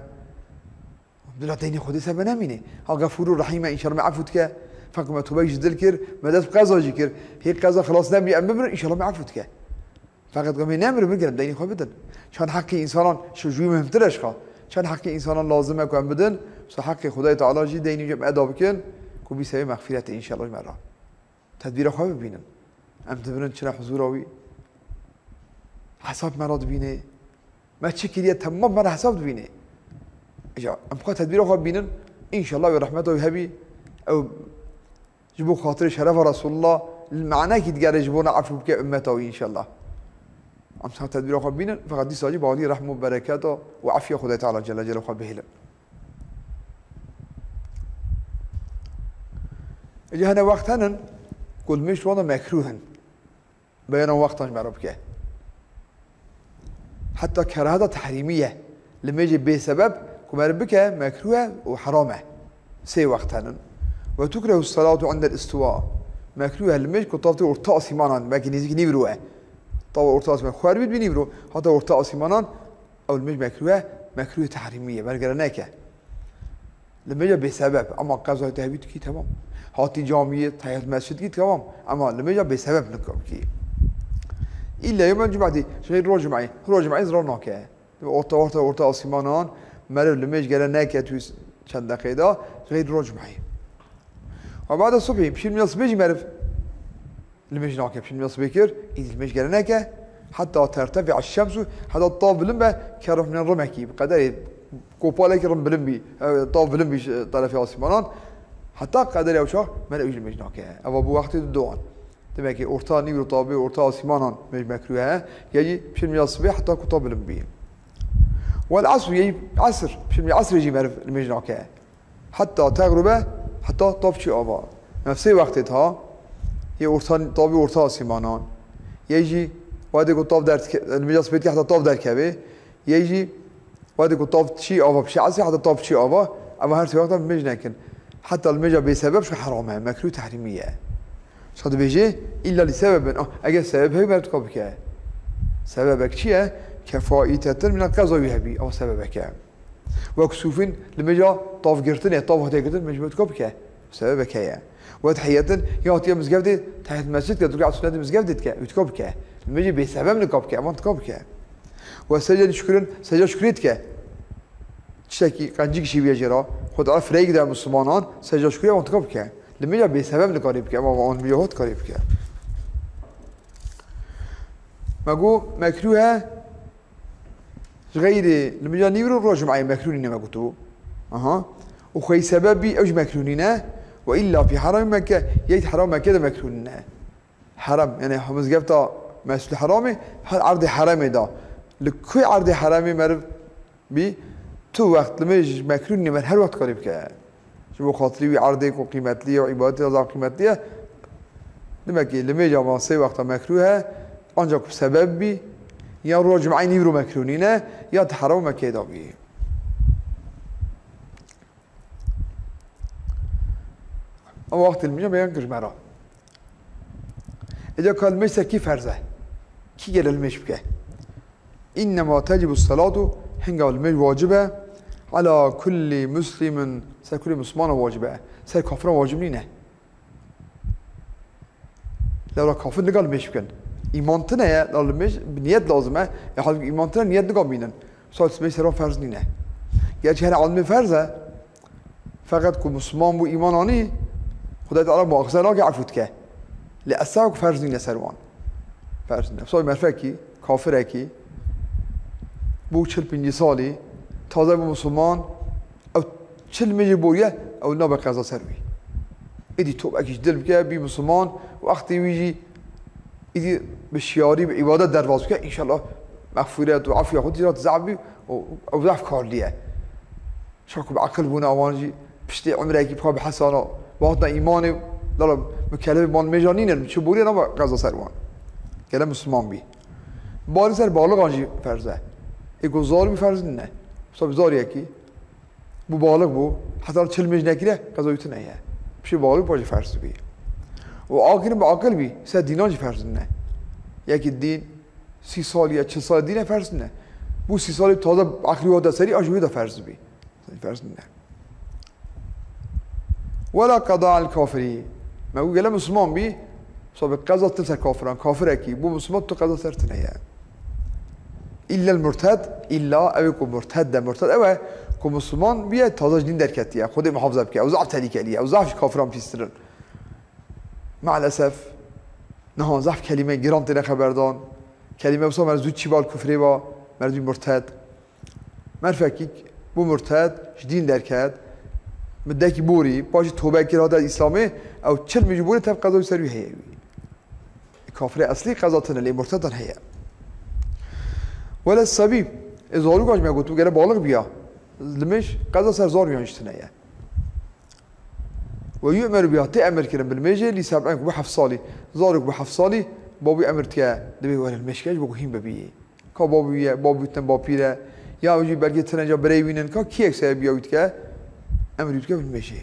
Bila deynê Xwedê ser me nemîne. Ha Xefûr û Rehîm e, înşallah me efû dike. Feqet me tobe ji dil kir, me dest bi qeza jî kir. Hê qeza xilas nebî, em bimirin, înşallah me efû dike. Feqet ku em ê nemirin, bigirin, deynê xwe bidin. Çend heqê însanan ji, ji wî muhimtir e ji xwe. Çend heqê însanan lazim e ku em bidin, wisa heqê Xwedayê Teala jî deynê em eda bikin, ku bî sebebê mexfîretê înşallah ji me re. Tedbîra xwe bibînin. Em dimirin çine huzûra wî. Hesab me re dibîne. Me çi kiriye temam me re hesab dibîne. Îca em xwe tedbîra xwe bibînin, înşallah wê rehmeta wî hebî, ew Ji bo xatirê şerefa Resulullah, li manekî digere ji bona efû bike ummeta wî înşallah. Em sa tedbîra xwe bînin, feqet dîsa jî balî rehm û bereketa û efiya Xwedê Teala Celle Celaluhu xwe bihêlin. Êca hene wext henin ku limêj wan de mekrûh in. Beyana wextan ji me re bike. Heta keraheta tehrîmî ye. Limêjê bê sebeb ku meriv bike, mekrûh e û heram e. Sê wext henin. Ve tukrehu salatu indel istiwa. Mekrûh e limêj ku tavtê orta asîmanan, belkî nêzîkî nîvro e. Tava orta asîman xwer bît bi nîvro. Heta orta asîmanan ew limêj mekrûh e, mekrûhê tehrîmî ye, bergere neke. Limêja bêsebeb, ema qezayê te hebî dikî, temam. Hatî camiyê, tehiyat mescid kî, temam. Ema limêja bêsebeb nikabkî. Îlla yewmel cum'etî, ji xeyr roj cum'eyê. Roj cum'eyê zira nake. Orta, orta, orta asîmanan, meriv limêj gere neke tu çend deqeyê de, ji xeyr roj cum'eyê. Ve ba'de subhî, pişî limêja sibê jî meriv Limêj nake, pişt limêja sibê kir, îdî limêj gere neke, heta tertefi'a şemsu, heta tav bilind be, kerref mînan rimekî, bi qederê kopalekî rim bilind bî, e, tav bilind bî ji terefê asîmanan, Heta qederê ew çax me ew jî limêj nake. Eva bû wextê di doan. Demek ki orta nîvro tabî orta asîmanan limêj mekrûh e. Ya jî pişt limêja sibê heta ku tav bilind bî. Wel esr, ya jî esr, pişt limêja esrê jî meriv limêj nake. Heta tegrûbe, heta tav çî ava. Ev sê wextê ta, yê orta, tabî orta asîmanan. Yê jî wextê ku tav derdike-, limêja sibê dike heta tav derkeve. Yê jî wextê ku tav çî ava, pişt esrê heta tav çî ava, eva her sê wexta limêj nekin. Heta limêja bêsebeb şu heram e, mekrûh tehrîmî ye. Şa dibêje, îlla lî sebebin, ah, eger sebeb hebe, meriv tika bike. Sebebek çi ye? Kefaîtetin mîna qeza wî hebî, ew sebebek e. Wek sûfîn limêja tav girtinê, tav hatiye girtin, meriv tika bike. Sebebek heye. Wek tehiyetin, ya hatiye mizgeftê, tehiyet mescid dike, du rekat sunetê mizgeftê dike, ew tika bike. Limêjê bêsebeb nika bike, evan tika bike. Wek secde şukirin, secde şukrê dike. Tiştekî qencî kişî bûye jê re, Xwedê Teala fireyek da mislimanan, secde şukrê evan tika bike. Limêja bêsebeb nikarê bike, evan limêja hot karê bike. Me got, mekrûh e, ji xeyrê limêja nîvro roj cumeyê mekrûh nîne me gotibû. Aha. Û xweyî sebeb bî, ew jî mekrûh nîne. Û îlla fî heramî Mekke, yê di heram Mekke de mekrûh nîne. Heram, yani mizgefta Mescid Heramê, her erdê heremê de. Li ku erdê heremê meriv bî, tu wext limêj mekrûh nîne, meriv her wext karê bike. Ji bo xatirî wî erdê ku qîmetlî ye û îbadetê zaf qîmetlî ye, demek ki limêja van sê wexta mekrûh e, ancak ku sebeb bî, ya roj cumeyê nîvro mekrûh nîne, ya di heram û Mekkeyê de bî. Ama wextê limêja beyan kir ji me re. Êca ka limêj ser kî ferz e? Kî gere limêj bike? Înnema tecibu selatu, hinga limêj wacib e, ala kullî muslimin, ser kulî mislimana wacib e. Ser kafiran wacib nîne. Lewra kafir nika limêj bikin. Îman tine ye, la limêj bi niyet lazim e. E, halbûkî îman tine niyet nika bînin. Misal limêj ser wan ferz nîne. Gerçî her alimê ferz e. Feqet ku Misliman bû îman anî, Xwedê Teala muaxize nake, efû dike. Lê esas ku ferz nîne ser wan. Ferz nîne. Misal merfekî, kafirekî, bû çil pêncî salî, taze bû Misliman, ew çil limêjê boriye, ew nabe qeza ser wî. Êdî tobekî ji dil bike, bî Misliman, wextê wî jî êdî bi şiyarî, bi îbadet derbas bike, înşallah mexfûret û efûya Xwedê jî zaf bî û ew zaf karlî ye. Şa ku bi eqil bûne, awan jî piştî umrekî bi xwe bi hesana, bi hatina îmanê, lala mukellefê ban mêja nînin, çi borî nava qeza ser wan. Gere Misliman bî. Barî ser baligan jî ferz e. Ê ku zar bî ferz nîne. Mesela bi zariyekî bû, balig bû, heta çil mêj nekire, qeza wî tune ye. Piştî balig bû jî ferz bî. Û akirin bi aqil bî, ser dînan jî ferz nîne. Yekî dîn sî salî ye, çil salî dîne ferz nîne. Bû sî salî taze eqlî hate serî, a ji wî de ferz bî. Ferz nîne. Wela qeda el kafirî. Me û gele Misliman bî, sobe qeza tune ser kafiran, kafirekî, bû Misliman tu qeza ser tune ye. Îllel murted, îlla ew ê ku murted de, murted ew e ku Misliman bûye, taze ji dîn derketiye, Xwedê muhafaza bike, ew zaf tehlikelî ye, ew zaf ji kafiran pîstir in. Maalesef, niha zaf kelîmeyê giran têne xeberdan. Kelîme wisa meriv zû çî bal kufrê ba, meriv zû murted. Merfekî bû murted, ji dîn derket, middekî borî, paşî tobe kir, hate Îslamê, ew çil mêj ji borî tev qeza wî ser wî heye wî. Kafirê eslî qeza tune, lê murtedan heye. Wele sebî, ê zarûka jî me got, gere balig biya, limêj qeza ser zarûyan jî tune ye. Ve yu'meru biha, tê emir kirin bi limêjê, lî seb'in, ku bû heft salî. Zarok bû heft salî, babî emir dike, divê were limêj ke, ji bo ku hîn bibî. Ka babî ye, babî tune bapîr e, ya jî belkî tune ca birey wînin, ka kiyek sebebiya wî dike, emir wî dike bi limêjê.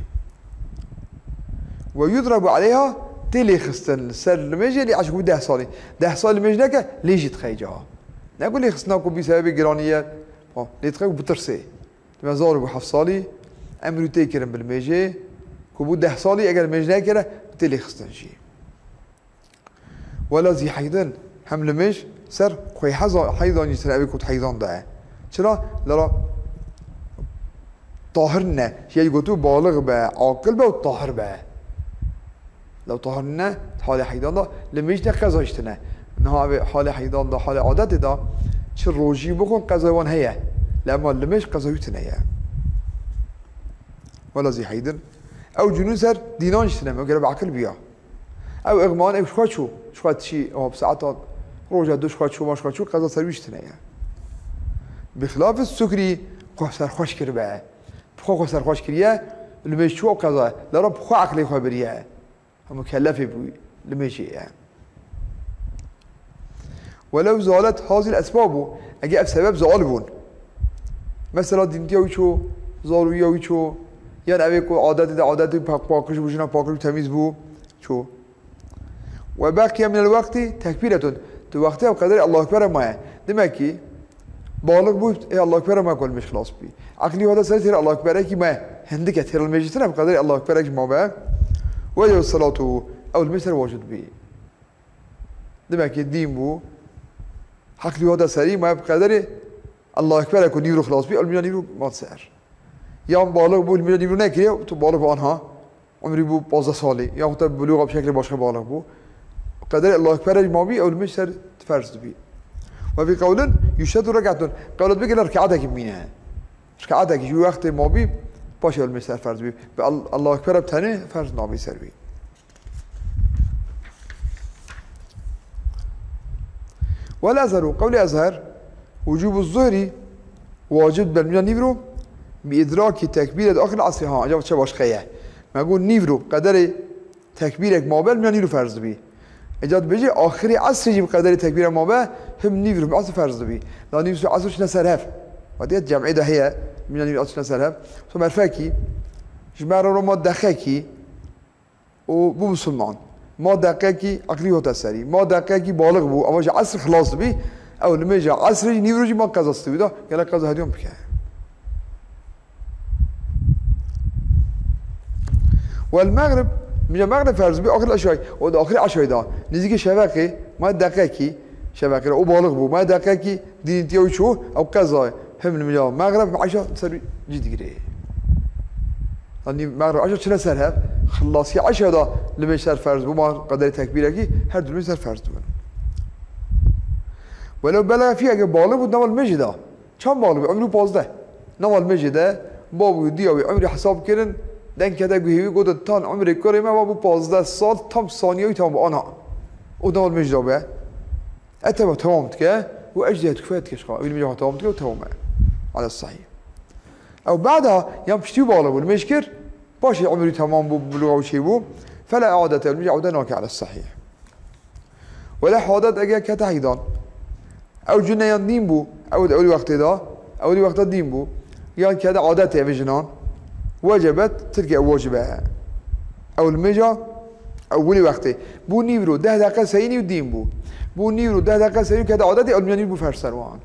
Ve yudrabu aleyha, tê lêxistin li ser limêjê, lê eşku deh salî. Deh salî limêj neke, lê jî dixe ca. Ne ku lêxistina ku bî sebebê giranî ye, ha, lê dixe ku bitirsê. Dime zarok bû heft salî, emir wî tê kirin bi limêjê, ku bû deh salî, eger limêj nekire, tê lêxistin jî. Wela zî heydin, hem limêj ser xwey heza-, heydan jî tune, evê ku di heydan de ye. Çira? Lera tahir ne, jê gotu balig be, aqil be û tahir be. Lew tahir ne, halê heydan de limêj ne, qeza jî tune. Niha evê halê heydan de, halê adetê de çi rojî bixwin qeza wan heye. Lema limêj qeza wî tune ye. Wela zî heydin, Ew cunûn ser dînan jî tine, ew gere bi aqil biya. Ew îxman ew ji xwe çû, ji xwe çî, ew bi saetan roja du ji xwe çû, ma ji xwe çû, qeza ser wî jî tine ye. Bi xilafî sukrî xwe serxweş kiribe. Bi xwe xwe serxweş kiriye, li mêj çû ew qeza, lera bi xwe aqilê xwe biriye. Ew mukellefê bû, li mêjê ye. Welew zalet hazil esbab bû, eger ev sebeb zal bûn. Mesela dîntiya wî çû, zarûya wî çû, yan evê ku adetê de adetê pak-, paqij bû, jina paqij bû, temîz bû, çû. Ve baqiye minel waqti tekbîretun. Tu wextê ev qederê Allahu Ekber maye. Demek ki, balix bû, ê Allahu Ekber maye ku li mêj xilas bî. Aqilî wada serê têr Allahu Ekberekî maye. Hindik e têr li mêj tine, bi qederê Allahu Ekberekî mabe. Ve yew salatu, ew li mêj ser wacib bî. Demek ki dîn bû. Heqlî hate serî, ma bi qederê Allahu Ekber ku nîvro xilas bî, elmiya nîvro mat ser. Yan balix bû, elmiya nîvro nekiriye, tu balix bû anha, umrî bû pazdeh salî, yan te bulûxa bi şeklê başka balix bû. Qederê Allahu Ekber ma bî, ew li min ser ferz dibî. Ve fi qewlin, yuştetu rek'atun. Qewlet bigire rekatekî bîne. Rekatekî ji wextê ma bî, paşê ew li min ser ferz bî. Bi Al-, Allahu Ekber bi tenê ferz nabî ser wî. Wal Ezheru, qewlê Ezher, wucubu zuhri, wacib ber miya nîvro, bi idraki tekbîret axir esrî, ha, ancak çe başka ye. Me got nîvro, qederê tekbîrek mabe, miya nîvro ferz dibî. Eca dibêjî, axirê esrî jî bi qederê tekbîrek mabe, him nîvro, him esr ferz dibî. Da nîvro esr çine ser hev. Wadiyet cem'ê de heye, miya nîvro esr çine ser hev. So merfekî, ji me re ma deqekî, û bû misilman. Ma deqekî eqlî hate serî. Ma deqekî balix bû, ama ji esr xilas dibî. Ew nimêja esrê jî nîvro jî ma qeza stibî da. Gelek qeza hediyan bike. Wel mexrib, mija mexrib ferz bî, axir eşay. O da axir eşay da. Nizîkî şeveqê, ma deqekî şeveqê, o balix bû. Ma deqekî Dînî tiya wî çû, ew qeza hem li mîja mexreb hem eşa ser cî digirê. Yanî mexreb eşa çine ser hev, xilasiya eşa da li mêj ser ferz bû, ma qederê tekbîrekî her du li mêj ser ferz dibin. Welew belege fî, eger balix bû, nava li mêjê de. Çend balix bû? Emrû pazdeh. Nava li mêjê de, bab û diya wî emrî hesab kirin, deng kete guhê wî, gote, tan emrê kurê me, va bû pazdeh sal, tam saniye wî tam bû, ana. O nava li mêjê de be. Etebe temam dike û ecdî kifayet dike şixa. Wî li mêja xwe temam dike û temam e. Ala sahîh. Ew bada yan piştî û balix bû, li mêj kir, paşê umrî temam bû, bulûxa wî çêbû. Fela i'adete, li mêja ewde nake ala sahîh. Wele hadet eger kete heydan. Ew cine yan dîn bû, ew di ewlî wextê de, ewlî wexta dîn bû. Yan kete adetê ev jinan. Wecebet, tirkî ew wacibe. Ew li mêja, ew wilî wextê. Bû nîvro, deh deqe seyînî û dîn bû. Bû nîvro, deh deqe seyînî kete adetê, ew li mêja nîvro bû ferz ser wan.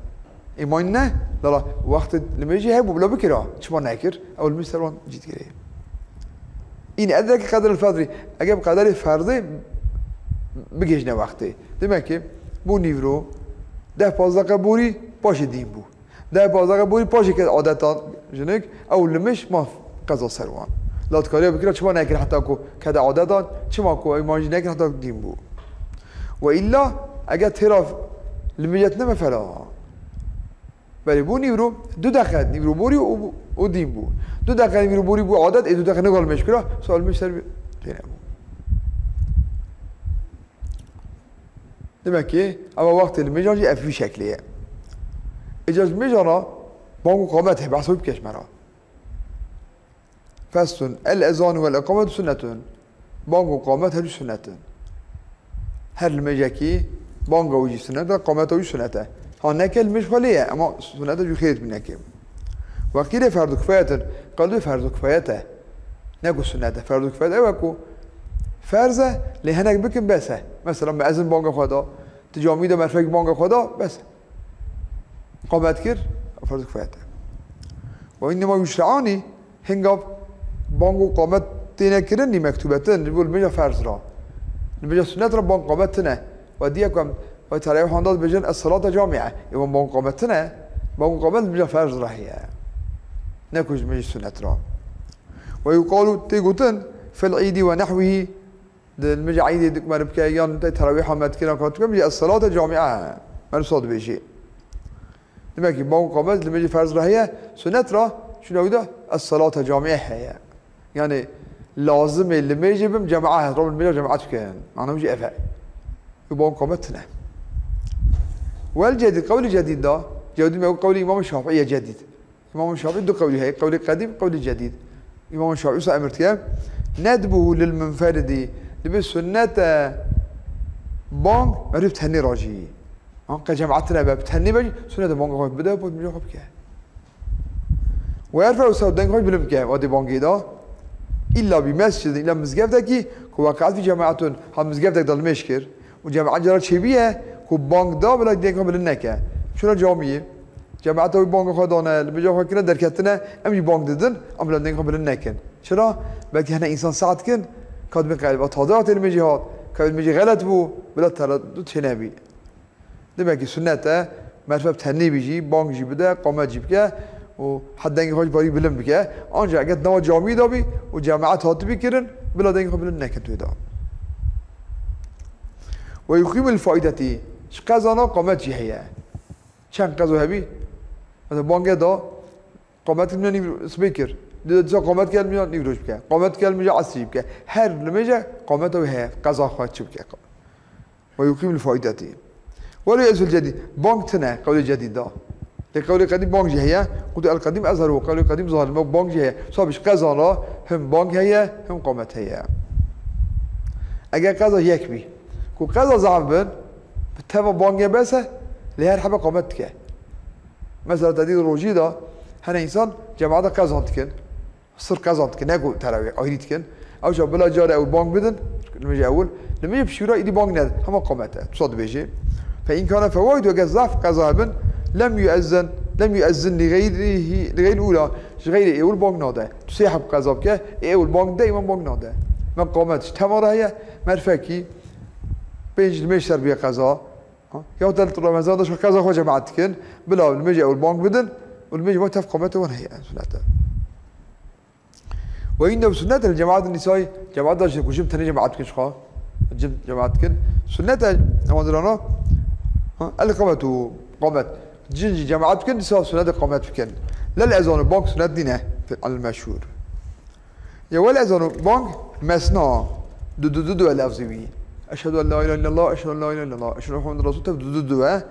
Îman ne, lala, wextê li mêjî hebû, bila bikira. Çima nekir? Ew li mêj ser wan cî digirê. În edreke qedrel ferdî, eger bi qederê ferdê bigihîjne wextê. Demek ki, bû nîvro, deh pazdeh deqe borî, paşê dîn bû. Deh pazdeh deqe borî paşê ke adeta jinik, ew li mêj ma qeza ser wan. La dikariya bikira çima nekir heta ku kete adetan, çima ku îman jî nekir heta dîn bû. Ve îlla eger têra li mêjet neme fela. Belê bû nîvro, du deqe nîvro borî û, û dîn bû. Du deqe nîvro borî bû adet, ê du deqe negal mêj kira, sal mêj ser têne bû. Demek ki, eva wextê li mêjan jî ev vî şeklê ye. Îca ji mêjan re bang û qamet heye, behsa wî bike ji me re. Feslun, el ezanu vel iqametu sunnetun. Bang û qamet her du sunnet in. Her li mêjekî banga wî jî sunnet e, qameta wî sunnet e. Ha neke li mêj xwe lê ye, ema sunnet e jû xêr dibî neke. Wekîlê ferdu kifayet in, qelbê ferdu kifayet e. Ne ku sunnet e, ferdu kifayet ew e ku ferz e, lê henek bikin bes e. Mesela, meezin banga xwe da, ti camî de merfek banga xwe da, bes e. Qamet kir, ferdu kifayet e. Ve innema yuşre'ani, hinga bang û qamet têne kirin, lî mektubetin, ji bo li mêja ferz ra. Li mêja sunnet ra bang qamet tine. Ve diye ku em, ve terawîhan da dibêjin, es-salate camîe. Ê wan bang qamet tine, bang û qamet li mêja ferz ra heye. Ne ku ji mêja sunnet ra. Ve yuqalu, tê gotin, fil îdî ve nehwîhî, di li mêja îdê dikmere bike, yan te terawîha me dikir, yan ka dikir, bêje, es-salate camîe. Mersa dibêjî. Demek ki, bang û qamet li mêjî ferz re heye, sunet re, şuna wî de, es-salate camîe heye. Yani, lazimê limêjê bim, cemaet, robin limêja cemaet bikin. Mana wî jî ev e. Wî bang qamet tine. Wel cedîd, qewlê cedîd da, cedîd me qewlê Îmam Şafî ye cedîd. Îmam Şafî du qewlî heye, qewlê qedîm, qewlê cedîd. Îmam Şafî wisa emir diye, "Nedbuhu lil munferidi." Dibê sunnet e bang merî bi tenê ra jî. Anqe cemaet tine be, bi tenê be jî, sunnet e banga xwe bide, pot mica xwe bike. Ve yerfe'u sewt, deng xwe bilind bike, wadê bangê da. İlla bi mescidin, illa mizgeftekî, ku weqe'et fî cemaetun, ha mizgeftek de limêj kir. Û cemaet cara çêbîye, ku bang da, bila deng xwe bilind neke. Çuna camiyê, cemaeta wî banga xwe dane, limêja xwe kirine, derketine, em jî bang didin, em bila deng xwe bilind nekin. Çira? Belkî hene însan saet kin, ka dibê qelba tade hatê limêjê hat, ka limêjê xelet bû, bila tereddut çênebî. Demek ki sunnet e, merfe bi tenê bî jî, bang jî bide, qamet jî bike û hed dengê xwe jî parî bilind bike. Ancak eger nava camiyê de bî û cemaet hatibî kirin, bila dengê xwe bilind nekin tu da. Ve yuqîmul faideti, ji qezana qamet jî heye. Çend qezo hebî? Mesela bangê da, qamet kin nîv sibê kir. Dîsa qamet kel mîna nîv roj bike. Qamet kel mîja esrî bike. Her limêje qameta wî heye. Qeza xwe çi bike. Ve yuqîmul faideti. Ve lê ezul cedîd. Bang tine, qewlê cedîd da. Lê qewlê qedîm bang jî heye. Qultu el qedîm ezheru, qewlê qedîm zahir, bang jî heye. Sabî ji qezan ra him bang heye, him qamet heye. Eger qeza yek bî. Ku qeza zaf bin, bi teva bangê bes e, lê her hebe qamet dike. Mesela te dî rojî da, hene însan cemaeta qezan dikin. Sir qezan dikin, ne ku terawîh ayrî dikin. Ew jî bila carê ew bang bidin, limêja ewil. Limêja pişûra îdî bang nedin. Hema qamet e. Tusa dibêje. Fe in kane fewaidu, eger zaf qeza hebin, lem yuezzin, lem yuezzin li geyrihi, li geyri ula. Ji xeyrê êwil bang nade. Tu sê heb qeza bike, ê êwil bang de, îmam bang nade. Me qamet ji tema re heye, merfekî pênc limêj ser bûye qeza. Ha? Ya te li Remezan de ji qeza xwe cemaet dikin, bila limêja êwil bang bidin, û limêja me tev qameta wan heye, sunnet e. Ve innehu sunnet el cemaat nisai, cemaat da jî ku jin tenê cemaat dikin ji xwe. Jin cemaat dikin. Sunnet e, hewan dirana. Ha, el qametu, qamet. Jin jî cemaat bikin, dîsa sunnet e qamet bikin. Lel ezanu, bang sunnet nîne. Fil al meşhur. Ya wel ezanu, bang mesna. Du, du, du, du lafzî wî. Eşhedü en la ilahe illallah, eşhedü en la ilahe illallah, eşhedü en Muhammed Resul, tev du, du, du e.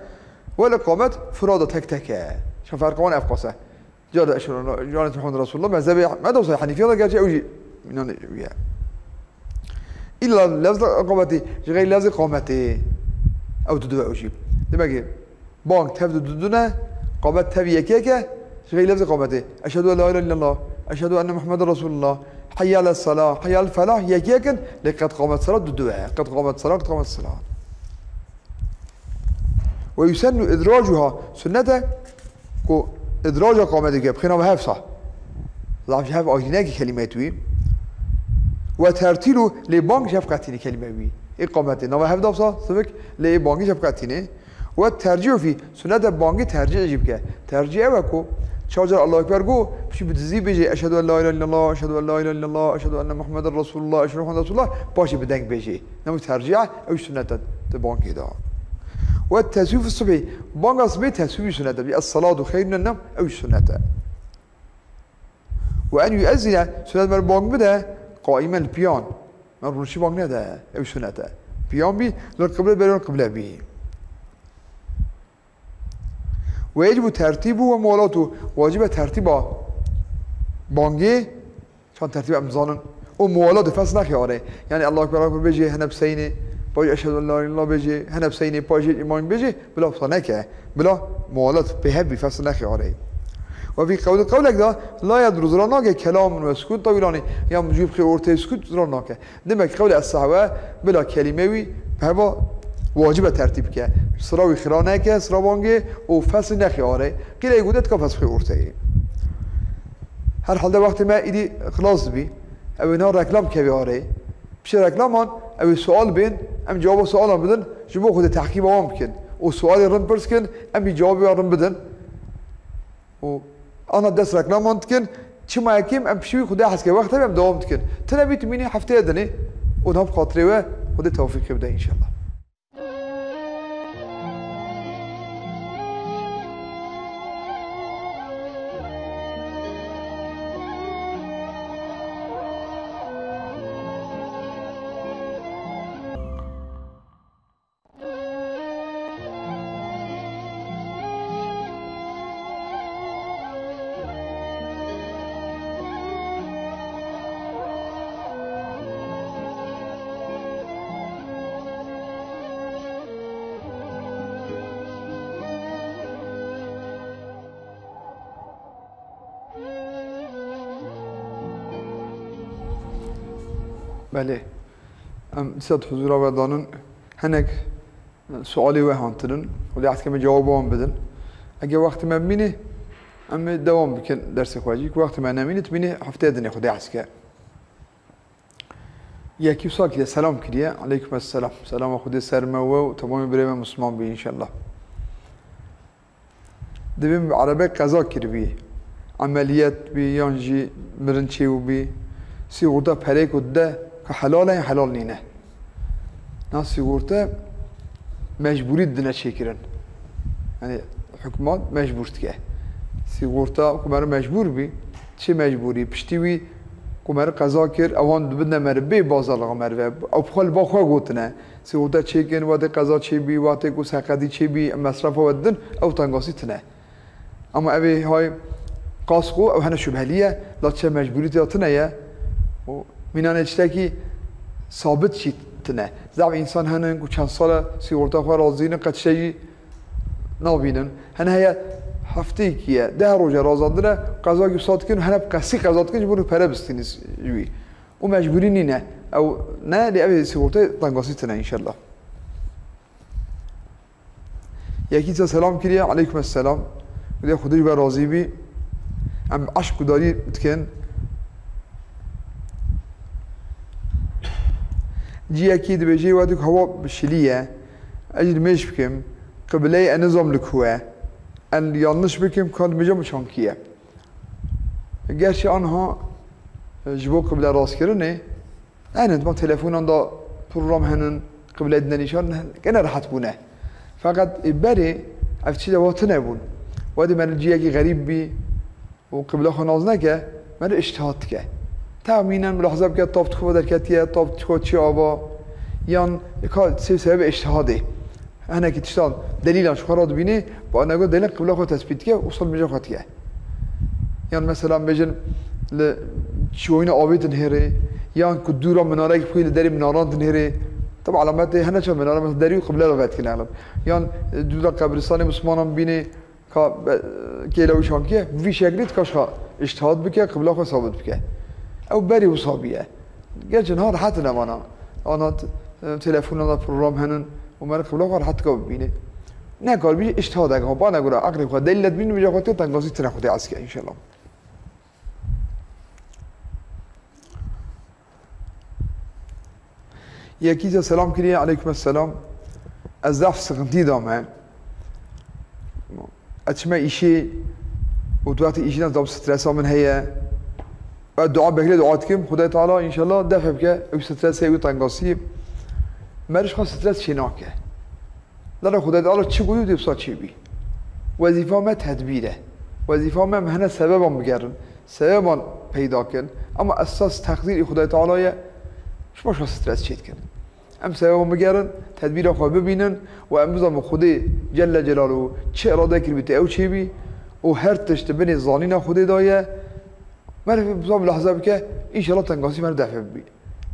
Wel qamet furada tek tek e. Şa ferqa wan ev qas e. Cara eşhedü en la, cara Muhammed Resulullah, mezhebê me de olsa Hanefiya da gerçi ew jî inan ye. İlla lafz qametî, ji xeyr lafzê qametê. Ew didu ew jî. Demek ki bang tev didune, qamet tev yek yek e, ji xeyr lafzê qametê. Eşhedü en la ilahe illallah, eşhedü enne Muhammeden Resulullah, hayye alas salah, hayye al felah, yek yek in, lê qed qamet salat didu e. Qed qamet salat, qed qamet salat. Ve yusennu idracuha, sunnet e ku idraca qametê ke bixê nava hev sa. Zaf ji hev ayrî neke kelîmeyê wî. Ve tertîlu, lê bang ji hev qetîne kelîmeyê wî. Ê qametê nava hev da sa, sivik, lê ê bangî ji hev qetîne. Ve tercîhu fî, sunnet e bangî tercîh jî bike. Tercîh ew e ku çar car Allahu Ekber got, piştî bi dizî bêjê, "Eşhedü en la ilahe illallah, eşhedü en la ilahe illallah, eşhedü enne Muhammeden Resulullah, eşhedü Muhammeden Resulullah", paşê bi deng bêjê. Nemû tercîh e, ew jî sunnet e di bangê de. Ve teswîf subhî, banga sibê teswîf jî sunnet e. Es-salatu xeyrun minen-nevm, ew jî sunnet e. Ve en yuezzine, sunnet mer bang bide, qaimen, li piyan. Mer rûniştî bang nede, ew jî sunnet e. Piyan bî, lil qible, berên qible bî. Ve yecibu tertîbu ve muwalatu, wacib e tertîba bangê, çand tertîb em zanin, û muwalat û fes nexê arê. Yani Allahu Ekber, Allahu Ekber bêjê, hene bi seynê, paşê eşhedü en la ilahe illallah bêjê, hene bi seynê, paşê îman bêjê, bila wisa neke. Bila muwalat pê hev bî, fes nexê arê. Ve fî qewlin, qewlek de, la yedru, zirar nake, kelamun ve sukût tewîlanî, ya micûb xê ortê sukût zirar nake. Demek qewlê es-sahwe bila kelîme wî bi heva wacib e tertîb ke. Sira wî xira neke, sira bangê û feslî nexê arê. Qîlê gote tika fes xê orteyê. Her halde wextê me îdî xilas dibî. Ew ê niha reklam kevê arê. Piştî reklaman ew ê sual bên, em cewaba sualan bidin, ji bo xwedê tehqîba wan bikin. Û sualê rind pirs kin, em jî cewabê wan rind bidin. Û ana dest reklaman dikin, çima yekêm em piştî wî Xwedê hez ke wext hebe em dewam dikin. Tune bî tu mînî hefteye dinê û niha bi xatirê we Xwedê tewfîqê bide înşallah. Belê. Em dîsa di huzûra we danin. Hinek sualê we hatinin. Xwedê ez dike me cewaba wan bidin. Eger wextê me bimîne, em ê dewam bikin dersê xwe jî. Wextê me nemîne, dibîne hefteyê dinê Xwedê ez dike. Yekî wisa kiriye, selam kiriye. Aleykum esselam. Selama Xwedê ser me we û temamê birê me Misliman bî înşellah. Dibê min bi erebek qeza kiribî, emeliyet bî yan jî mirin çêbûbî, sîgorta pereyê ku dide ka helal e, helal nîne. Na sîgorte mecbûrî didine çêkirin. Yanî hikûmet mecbûr dike. Sîgorta ku meriv mecbûr bî, çi mecbûrî? Piştî wî ku meriv qeza kir, ewan dibidine meriv bê bazalixa merive. Ew bi xwe li ba xwe gotine. Sîgorta çêkin, wextê qeza çêbî, wextê ku seqetî çêbî, em mesrefa we didin, ew tengasî tine. Ama ev ê hay kasko, ew hene şubhelî ye, la çi mecbûrî tê tine ye. Û mînanê tiştekî sabit jî tine. Zaf însan hene ku çend sal e sîgorta xwe razînin, qet tiştekî nabînin. Hene heye hefteyekî ye, deh roj e razandine, qezakî wisa dikin, hene bi qesdî qeza dikin, ji bo pere bistînin ji wî. Û mecbûrî nîne. Ew ne, lê ev ê sîgortayê tengasî tine înşellah. Yekî dîsa selam kiriye, aleykum esselam. Gotiye Xwedê ji we razî bî. Em eşq gudarî dikin. Ciyekî dibêje, wextê ku hewa şilî ye, ez jî nimêj bikim, qibleyê ez nizam li ku ye. Ez yanlış bikim, ka nimêja min çankî ye. Gerçi anha, e, ji bo qiblerastkirinê, hene, dima telefonan da program henin, qible dine nîşan, gene rehet bûne. Feqet, e, berê ev çi de wa tune bûn. Wextê meriv ciyekî xerîb bî û qibla xwe nas neke, meriv îctihad dike. Tahmînen mulaheze bike, tav di ku derketiye, tav di ku çi ava, yan ka sê sebebê îctihadê. Hinekî tiştan delîlan ji xwe re dibînê, bi anegor delîlan qibla xwe tespît dike û wisa nimêja xwe dike. Yan mesela bêjin li çiyoyîna avê dinihêrê, yan ku dûra minareyek xwî li derê minaran dinihêrê. Tabi alametê hene çend minare mesela derî û qibla re vedikin exleb. Yan, e, dûra qebristanê Mislimanan bibînê ka be-, kêla wî çankî ye, bi vî şeklî dika ji xwe îctihad bike, qibla xwe sabit bike. Ew berî wisa bûye. Gerçi niha rehet in evana. Ana t-, e, telefonan da program henin û meriv qibla xwe rehet dika bibîne. Nekaribî îctihadek ha, bana gura eqlê xwe delîl dibîne, vêca xwe tê tengasî tine Xwedê ez ke înşellah. Yekî dîsa selam kiriye, aleykum esselam. Ez zaf sıkıntı da me. Ez çime îşê û tu wextê îşê de zaf stresa min heye. Ez dua bekle dua dikim, Xwedê Teala înşallah def bike, ew strese, ew tengasî. Meriv ji xwe stres çê nake. Lala Xwedê Teala çi goyû dê wisa çêbî. Wezîfa me tedbîr e. Wezîfa me, em hene sebeban bigerin. Sebeban peyda kin. Ama esas teqdîrê Xwedê Teala ye. Ji xwe stres çêdikin. Em sebeban bigerin, tedbîra xwe bibînin û em bizanin Xwedê Celle Celaluhu çi irade kiribî tê ew çêbî û her tişt di binê zanîna Xwedê de ye. Meriv bizan mulaheze bike, înşallah tengasî meriv def bibî.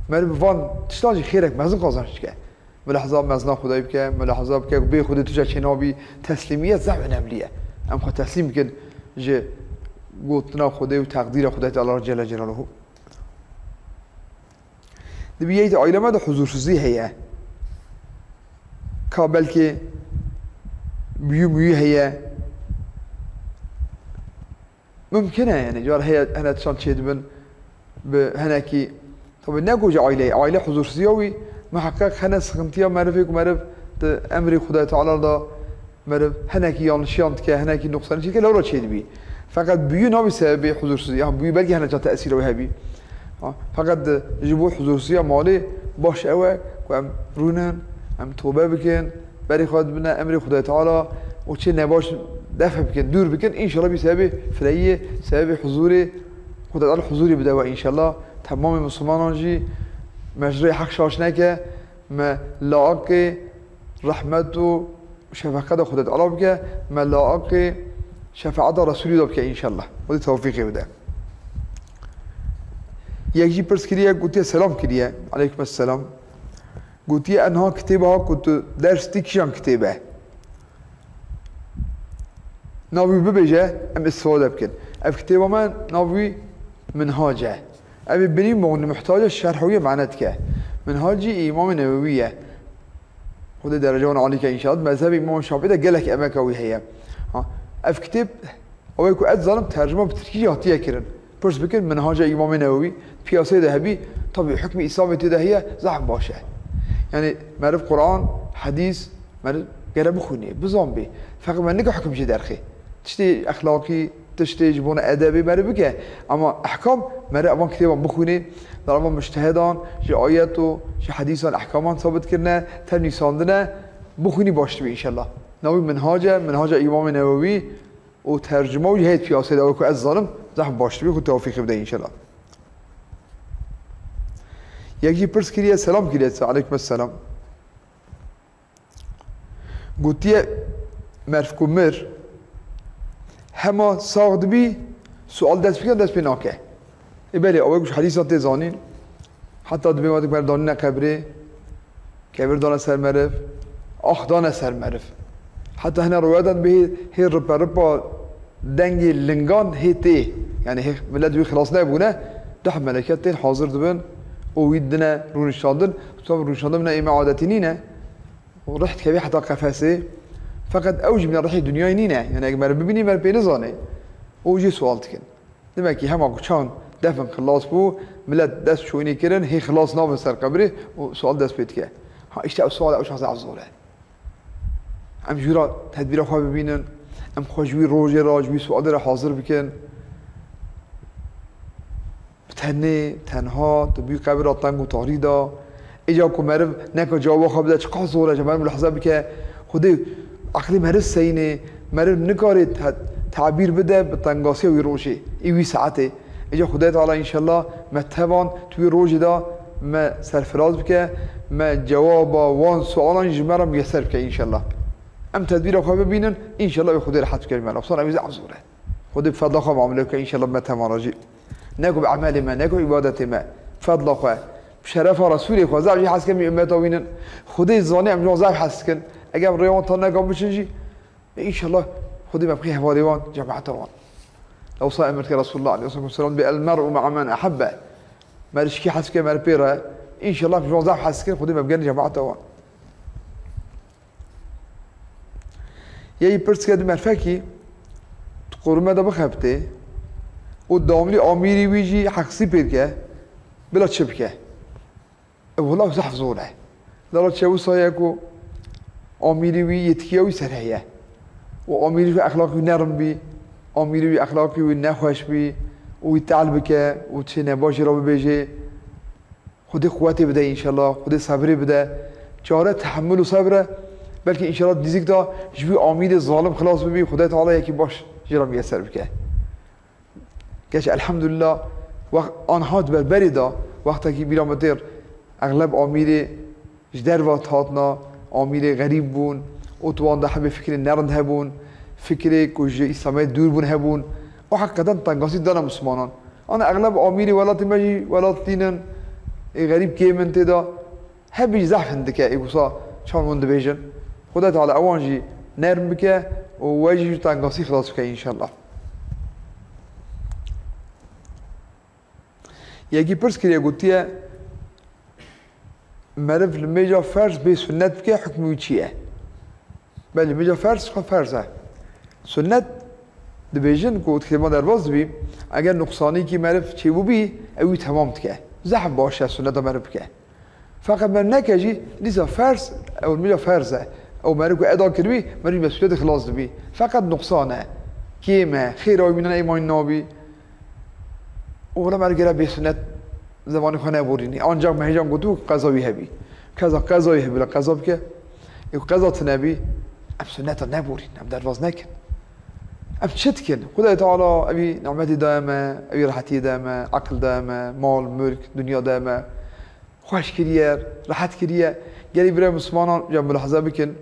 Meriv bi van tiştan jî xêrek mezin qazanç dike. Mulaheza mezina Xwedayî bike, mulaheza bike ku bê Xwedê tu ca çênabî, teslîmiyet zaf önemlî ye. Em xwe teslîm bikin ji gotina Xwedê û teqdîra Xwedê Teala Celle Celaluhu. Di bîyeyî de aîle me de huzursizî heye. Ka belkî biyû miyû heye. Mumkin e, yani, car heye, hene tiştan çêdibin bi henekî, tabi ne ku ji aîleyê, aîle huzursiziya wî, muheqeq hene sıkıntıya merivê ku meriv di emrê Xwedayê Teala de meriv henekî yanlışiyan dike, henekî nuqsanî çêdike, lewra çêdibî. Feqet biyû nabî sebebê huzursizî, ya biyû belkî hene ca tesîra wê hebî. Ha, feqet, e, ji bo huzursiya malê baş ew e ku em rûnin, em tobe bikin, berê xwe bine emrê Xwedayê Teala û çi nebaş def bikin, dûr bikin. Înşallah bî sebebê fireyiyê, sebebê huzurê, Xwedayê Teala huzurê bide we înşallah. Temamê Mislimanan jî me ji rê heq şaş neke, me laqê rehmet û şefeqeta Xwedê Teala bike, me laqê şefaeta Resûlî de bike înşallah. Xwedê tewfîqê bide. Yek jî pirs kiriye, gotiye selam kiriye. Aleykum esselam. Gotiye enha kitêba ha ku tu ders dî kîjan kitêbe? Navî bibêje, em îstifade bikin. Ev kitêba me navî Minhac e. Ev ê binî Muxnî Muhtac e, şerh wî mane dike. Minhacî Îmamê Newewî ye. Xwedê dereca wan alî ke înşallah. Mezhebê Îmam Şafî de gelek emeka wî heye. Ha, ev kitêb, ew ê ku ez zanim, tercuma bi tirkî jî hatiye kirin. Pirs bikin, Minhaca Îmamê Newewî, piyaseyê de hebî, tabî hukmê Îslamê tê de heye, zehf baş e. Yanî meriv Quran, hedîs, meriv gere bixwînê, bizanbê. Feqet me nike hukm jê derxê. Tiştê exlaqî, tiştê ji bona edebê meriv bike. Ama ehkam meriv evan kitêban bixwînê. Dar evan mujtehedan ji ayet û ji hedîsan ehkaman sabit kirine, tev nîsandine, bixwînî baş dibê înşallah. Navî Minhac e, Minhaca Îmamê Newewî û tercuma wî heye piyaseyê de, ew ku ez zanim, zehf baş dibê, ku tewfîqê bide înşallah. Yek jî pirs kiriye, selam kiriye, aleykum selam. Gotiye, merv ku mir, hema sax dibî, sual dest bike, dest pê nake. Ê belê, ew ku ji hedîsan tê zanîn, heta dibê wextek meriv danîne qebrê, kevir dane ser meriv, ax dane ser meriv. Heta hine riwayetan dibê hê, hê ripe ripa dengê lingan hê tê. Yanî hê milet wî xilas nebûne, deh meleket tên hazir dibin û wî dine rûniştandin. Tam rûniştandin bine ê me adetî nîne. û rih dikeve heta qefesê. Feqet ew jî bîna rihê dinyayê nîne. Yanî eger meriv bibînî, meriv pê nizanê. Û jê sual dikin. Demek ki hema ku çand defin xilas bû, milet dest çûyînê kirin, hê xilas nabin ser qebrê û sual dest pê dike. Ha, îşte ew sual ew şexsa zor e. Em jûra tedbîra xwe bibînin, em xwe ji wî rojê re, ji wî sualê re hazir bikin. Bi tenê, tenha, tu bî qebra teng û tarî de. Îca ku meriv neka cewaba xwe bide, çiqas zor e, ji meriv mulaheze bike. Xwedê eqlê meriv seyînê, meriv nikarê te-, tebîr bide bi tengasiya wî rojê, ê wî saetê. Îca Xwedê Teala înşellah me tevan tu wî rojê de me serfiraz bike, me cewaba wan sualan ji me re miyeser bike înşellah. Em tedbîra xwe bibînin, înşellah wê Xwedê rehet bike ji me re. Wisa em zor e. Xwedê bi fedla xwe muamele bike, înşellah me tevan re jî. Ne ku bi emelê me, ne ku bi îbadetê me. Fedla xwe, bi şerefa Resûlê xwe, zaf jî hez dikim ummeta wî nin. Xwedê zanî em ji wan zaf hez dikin. Eger em rêya wan tan nekan biçin jî, e, înşellah Xwedê me bixî hevalê wan, cemaeta wan. Lewsa emir dike Resulullah aleyhissalatu vesselam bê, "El mer'u ma'a men ahabbe." Meriv ji kî hez dike, meriv pê re. Înşellah em ji wan zaf hez dikin, Xwedê me bigerin cemaeta wan. Yê pirs ke di merfekî di qorûme de bixebitê û damlî amîrî wî jî heqsî pê dike, bila çi bike? E, wila zehf zor e. Dara çewisa ye ku amîrî wî yetkiya wî ser heye û amîrî wî exlaqî wî nerm bî, amîrî wî exlaqî wî nexweş bî û wî tehl bike û çê nebaş jê re bibêje. Xwedê quwetê bide înşellah, Xwedê sebrê bide. Çare tehemmul û sebr e. Belkî înşellah dîzik de ji wî amîrê zalim xilas bibî, Xwedê Teala yekî baş jê re miyeser bike. Geç elhamdulillah, wext an hat ber berê de, wextekî bîra me têr, exleb amîrê ji derve hatna, amîrê xerîb bûn, û tu wan de hebê fikrê nerind hebûn, fikrê ku ji Îslamiyet dûr bûn hebûn. Û heqîqeten tengasî dana Mislimanan. Ana exleb amîrê welatê me jî welat tînin, ê xerîb kêm in tê de. Hebî jî zehf hindik e, ê wisa çawan hûn dibêjin. Xuda Teala ewan jî nerm bike û we jî ji tengasî xilas bike înşellah. Yekî pirs kiriye, gotiye, meriv li mêja ferz bê sunnet bike, hukmî wî çi ye? Belê, mêja ferz, xwe ferz e. Sunnet dibêjin ku kitêban derbas dibî, eger nuqsanîkî meriv çêbûbî, ew wî temam dike. Zehf baş e sunneta meriv bike. Feqet meriv neke jî, dîsa ferz, ew mêja ferz e. Ew meriv ku eda kiribî, meriv ji mesûliyetê xilas dibî. Feqet nuqsan e, kêm e, xêra wî mîna ê mayîn nabî. Û wela meriv gere bê sunnet zemanê xwe neborînî. Ancak me hêjan gotibû qeza wî hebî. Keza qeza wî hebî, wela qeza bike. Ê ku qeza tune bî, em sunneta neborîn, em derbas nekin. Em çi dikin? Xwedayê Teala evî nimetî daye me, evî rehetiyê daye me, eqil daye me, mal, mulk, dinya daye me. Xweş kiriye, rehet kiriye. Gelî birê Mislimanan ya mulaheze bikin.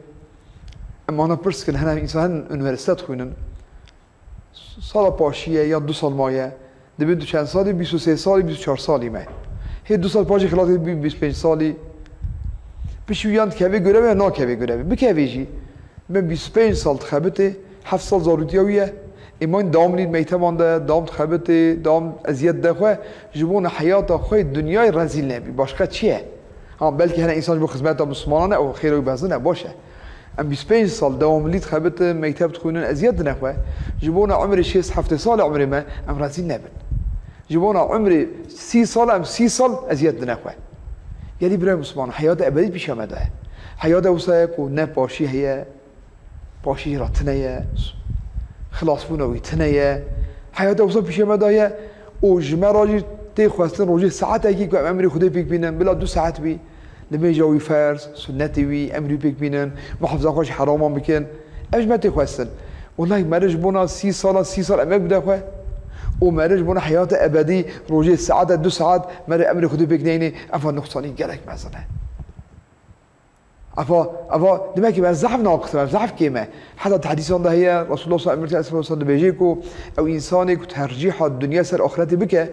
Em ana pirs dikin, hene însan, hene unîversîte dixwînin. Sala paşî ye ya du sal maye. Dibên tu çend salî? Bîst û sê salî, bîst û çar salî me. Hê du sal paşê xilas bî bîst û pênc salî. Piştî yan dikevê görevê ya nakevê görevê. Bikevê jî. Me bîst û pênc sal dixebitê, heft sal zarûtiya wî ye. Îman dawam lî meyteban de, dawam dixebitê, dawam eziyet de xwe, ji bona heyata xwe yê dinyayê rezîl nebî. Başqa çi ye? Ha, belkî hene însan ji bo xizmeta Mislimanan e, ew xêr û bezin e, baş e. Em bîst pênc sal dewamlî dixebitin, mekteb dixwînin, eziyet dine xwe. Ji bona umrê şêst heftê sal e umrê me, em rezîl nebin. Ji bona umrê sî sal, em sî sal eziyet dine xwe. Gelî birayê Misliman, heyata ebedî pîşa me de ye. Heyata wisa ye ku ne paşî heye, paşî jî re tune ye, xilasbûna wî tune ye. Heyata wisa pîşe me daye û ji me re jî tê xwestin rojê saetekî ku em emrê Xwedê pêk bînin, bila du saet bî, nimêja wî ferz, sunnetê wî, emrê wî pêk bînin, muhafaza xwe ji heraman bikin. Ev ji me tê xwestin. Wellahî mere ji bona sî sala, sî sal emek bide xwe û mere ji bona heyata ebedî rojê saete du saet mere emrê Xwedê pêk neyne, eva nuqsanî gelek mezin e. Eva, eva, demek ki me zehf naqis, me zehf kêm e. Heta di hedîsan de heye, Resulullah sallallahu aleyhi ve sellem dibêje ku ew însanê ku tercîha dinya ser axretê bike,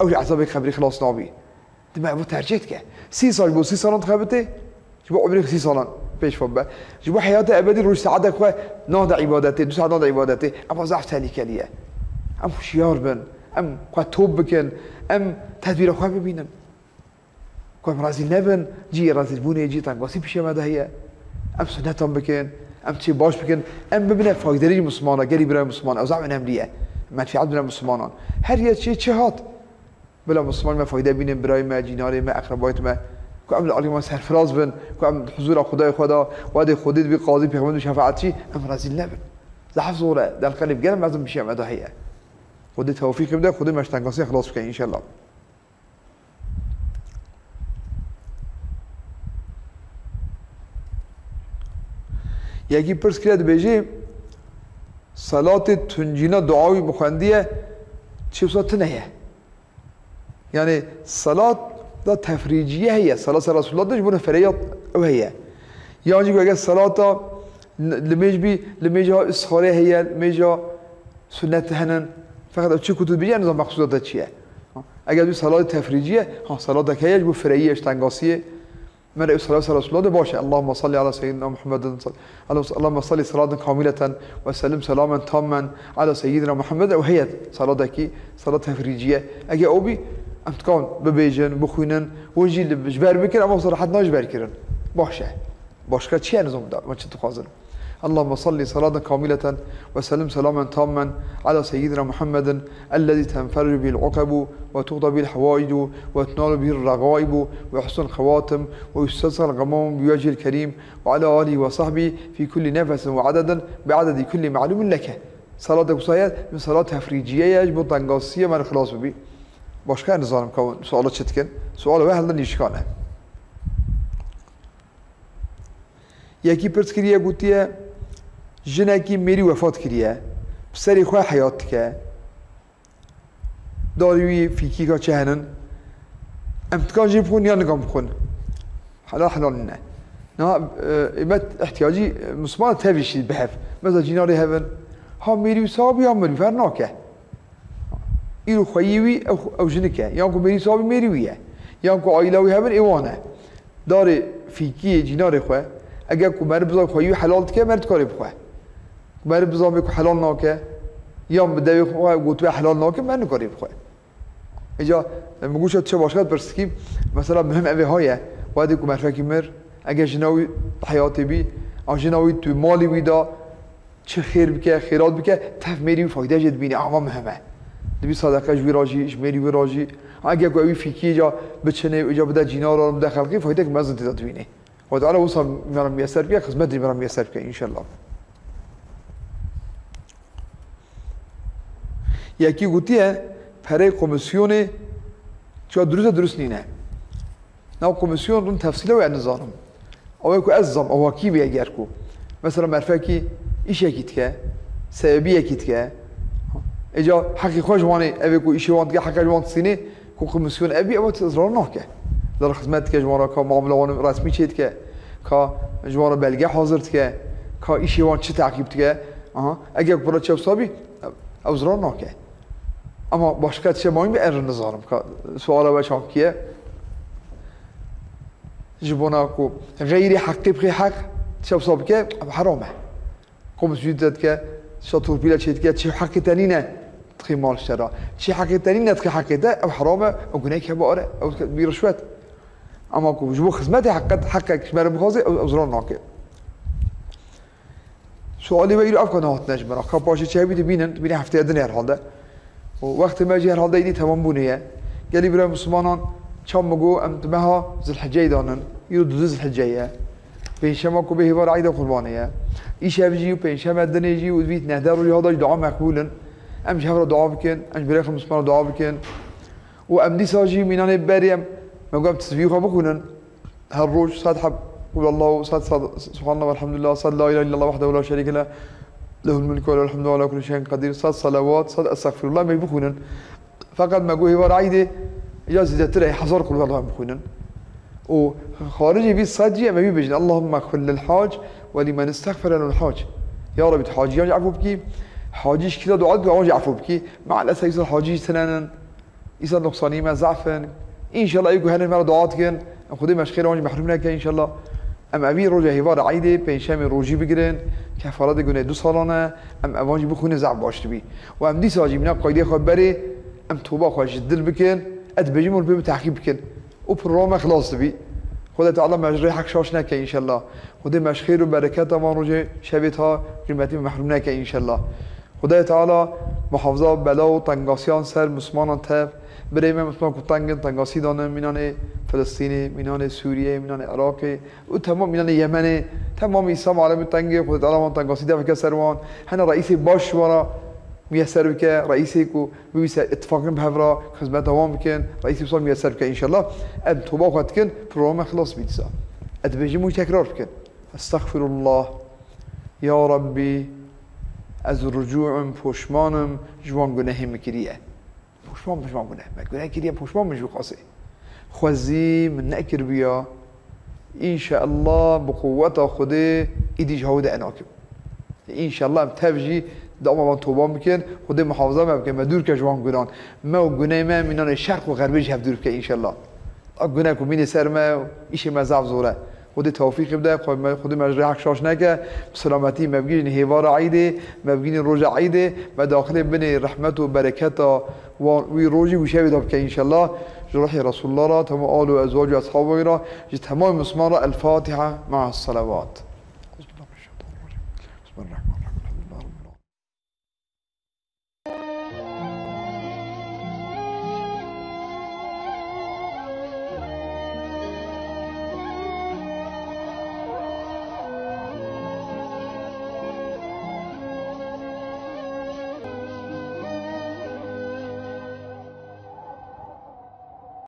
ew ji ezabê qebrî xilas nabî. Demek ev tercîh dike. Sî sal ji bo sî salan dixebitê, ji bo umrê sî salan pêş xwe bibe. Ji bo heyata ebedî roj saetek xwe nade îbadetê, du saet nade îbadetê. Eva zehf tehlikelî ye. Em hişyar bin, em xwe top bikin, em tedbîra xwe bibînin. Ku em rezîl nebin, cihê rezîlbûnê, cihê tengasî pîşê me de heye. Em sunetan bikin, em çê baş bikin, em bibine faydelî ji Mislimana, gelî birayê Misliman, ew zaf önemlî ye. Menfîet bine Mislimanan. Her yek çê çi hat. Bila Misliman me fayde bînin, birayê me, cînarê me, eqrebayê me. Ku em li alî me serfiraz bin, ku em di huzûra Xwedayê xwe de, wedê Xwedê dibî qazî, pêxember û şefaetçî, em rezîl nebin. Zehf zor e, delqelê bi gelek mezin pîşê me de heye. Xwedê tewfîqê bide, Xwedê me ji tengasiyê xilas bike, înşellah. Yekî pirs kiriye dibêjê, salatê tuncîna dua wî bixwendiye, çi wisa tune ye. Yani salat da tefrîciye heye, salat ser Resulullah de ji bo fereyat ew heye. Yan jî ku eger salata N-, limêj bî, limêja isxarê heye, limêja sunnet henin. Feqet ew çi ku tu dibêjî, nizam meqsûda te çi ye. Eger tu salatê tefrîcî ye, ha, salatek heye ji bo fireyiyê, ji tengasiyê. Me re ew salat ser Resulullah de baş e. Allahümme salli ala seyyidina Muhammedin sal-, Allahümme salli salaten kamileten ve sellim selamen tammen ala seyyidina Muhammed. Ew heye salatekî, salat tefrîcî ye. Eger ew bî, em dikan bibêjin, bixwînin, hûn jî li, ji ber bikin, ama wisa rehet nayê ji ber kirin. Baş e. Başka çi ye nizam da? Me çi dixwazin? Allahümme salli salaten kamileten ve sellim selamen tammen ala seyyidina Muhammedin ellezî tenfercu bihil uqebu ve tuqda bihil hevaicu ve tunalu bihil regaibu ve husnul xevatim ve yustasqal gamamu bi vecihil kerîm ve ala alihi ve sahbihi fi kulli nefesin ve adedin bi adedi kulli ma'lumin leke. Salatek wisa ye, min salat tefrîciye ye, ji bo tengasiyê me re xilas bibî. Başka nizanim ka suala çi dikin? Suala we helde nîşkan e. Yekî pirs kiriye, gotiye, jinekî mêrî wefat kiriye, bi serê xwe heyat dike. Darî wî fîkîka çi henin? Em dikan jê bixwin ya nikan bixwin? Helal helal nîne. Niha, e, me ihtiyacî, e, Misliman tevî şî bi hev. Mesela cînarê hevin. Ha mêrî wî sabî ya mirî fer nake. Îro xweyî wî ew, ew jinik e. Yan ku mêrî sabî mêrî wî ye. Yan ku aîla wî hebin ê wan e. Darê fîkiyê cînarê xwe, eger ku meriv bizan xweyî wî helal dike, meriv dikarê bixwe. Meriv bizan bê ku helal nake, yan bi devê xwe gotibe helal nake, meriv nikarê bixwe. Îca, e, min goşa tu çi başka pirsîkî, mesela muhim ev ê ha ye, wedê ku merfekî mir, eger jina wî heyatê bî, an jina wî tu malî wî da, çi xêr bike, xêrat bike, tev mêrî wî fayde jê dibîne, ava muhim e. Dibî sedeqe ji wî re jî, ji mêrî wî re jî. Eger ku ew wî fîkiyê ca biçine û ca bide cînaran, bide xelkê, faydek mezin tê de dibîne. Xwedê Teala wisa me re miyeser bike, xizmetê me re miyeser bike, înşellah. Yekî gotiye, pereyê komîsyonê çiya dirust e, dirust nîne. Nav komîsyon rin tefsîla wê ez nizanim. Ew ê ku ez zam, ew hakî bî eger ku. Mesela merfekî îşekî dike, sebebiyekî dike. Êca heqî xwe ji wanê, ev ê ku îşê wan dike, heqê ji wan distînê, ku komîsyon ev bî, ew zrar nake. Zar xizmet dike ji wan re, ka mamla wan resmî çê dike, ka ji wan re belge hazir dike, ka îşê wan çi teqîb dike. Aha, eger ku pira çewsa bî, ew zrar nake. Ama başka tişe mayîn bî, ez nizanim ka suala we çakiye. Ji bona ku xeyrî heqî bixê heq, tişe wisa bike, ev heram e. Komîsyon te dike, Şa torpîla çêdike, çi heqê te nîne dixî mal ji te re. Çi heqê te nîne dixî heqê te, ew heram e, ew guneh kebar e, ew bî rişwet. Ema ku ji bo xizmetê heqet, heqek ji me re bixwaze, ew, ew zirar nake. Sualê we îro ev ka nehatine ji me re. Ka paşê çi hebî dibînin, dibînin hefteyê din herhalde. Û wextê me jî herhalde îdî temambûnê ye. Gelî bira Mislimanan, çawa min got, em di meha Zilhiceyê de nin. Îro dudu Zilhiceyê ye. Pêncşema ku bê hêvara Eîda Qurbanê ye. Îşev jî û pêncşeme dinê jî û vî neh deh rojê hada jî dua meqbûl in. Em ji hev re dua bikin, em ji birêxin Mislimanan dua bikin. Û em dîsa jî mînanê berê em, me got em tesbîhê xwe bixwînin. Her roj sed heb Qul Allahu, sed, sed Subhanallah velhamdülillah, sed La ilahe illallah vahdehu la şerîke leh, lehul mulku ve lehul hamdu ve ala kulli şeyin kadir, sed salawat, sed estexfirullah me bixwînin. Feqet me got hêvar Eîdê, ya zêdetir e, hezar Qul Allahu bixwînin. Û xaricê vî sed jî em ê wî bêjin, Allahümme xfir lil hac ve limen istexfere lil hac. Ya Rebî, tu haciyan jî efû bikî, hacî ji kî re dua dike, wan jî efû bikî. Maalesef îsal hacî jî tine nin. Îsa nuqsanî me, zaf in. Înşallah, ê ku hene me re dua dikin, em Xwedê me ji xêra wan jî mehrûm neke, înşallah. Em evî roja hêvara Eîdê, pêncşemê rojî bigirin, kefaretê gunê du salan e, em evan jî bixwînin, zaf baş dibî. Û em dîsa jî mîna qaydê xwe berê, em toba xwe ji dil bikin, ez dibêjim hûn pê min teqîb bikin. Û programa me xilas dibî. Xwedê Teala me ji rê heq şaş neke, înşallah. Xwedê me ji xêr û bereketa van rojê şevê ta rûmetî me mehrûm neke, înşallah. Xwedayê Teala muhafaza bela û tengasiyan ser Mislimanan tev. Birê me Misliman ku teng in, tengasî danin, mînanê Filistînê, mînanê Sûriyeyê, mînanê Iraqê û temam mînanê Yemenê. Temam Îslam alemê teng e, Xwedayê Teala wan tengasî derbike ser wan. Hene reîsê baş ji wan re miyeser bike, reîsê ku bibîse îtifaqin bi hev re, xizmeta wan bikin, reîsê wisa miyeser bike înşallah. Em toba xwe dikin, programa me xilas bî dîsa. Ez dibêjim wî tekrar bikin. Estexfirullah. Ya Rabbî, ez ricû im, poşman im ji wan gunehê min kiriye. Poşman bin ji wan guneh. Me guneh kiriye, poşman bin ji wî qasê. Xwezî min nekiribiya. Înşeallah bi quweta Xwedê îdî ji hawî de enakim. Înşeallah em tev jî dama van toban bikin, Xwedê muhafaza me bike, me dûr ke ji wan gunan. Me û gunê me mînanê şerq û xerbê ji hev dûr bike înşeallah. A gune ku mînê ser me, îşê me zaf zor e. Xwedê tewfîqê bide, xwe me, Xwedê me ji rê heq şaş neke, bi selametî me bigihîjin hêvara Eîdê, me bigihîjin roja Eîdê, me daxilê binê rehmet û bereketa wan, wî rojî wî şevê de bike înşeallah. Ji ruhê Resûlullah re, temam al û ezwac û eshabê wî re, ji temamê Misliman re El-Fatiha me'a selawat. Bismillahirrahmanirrahim.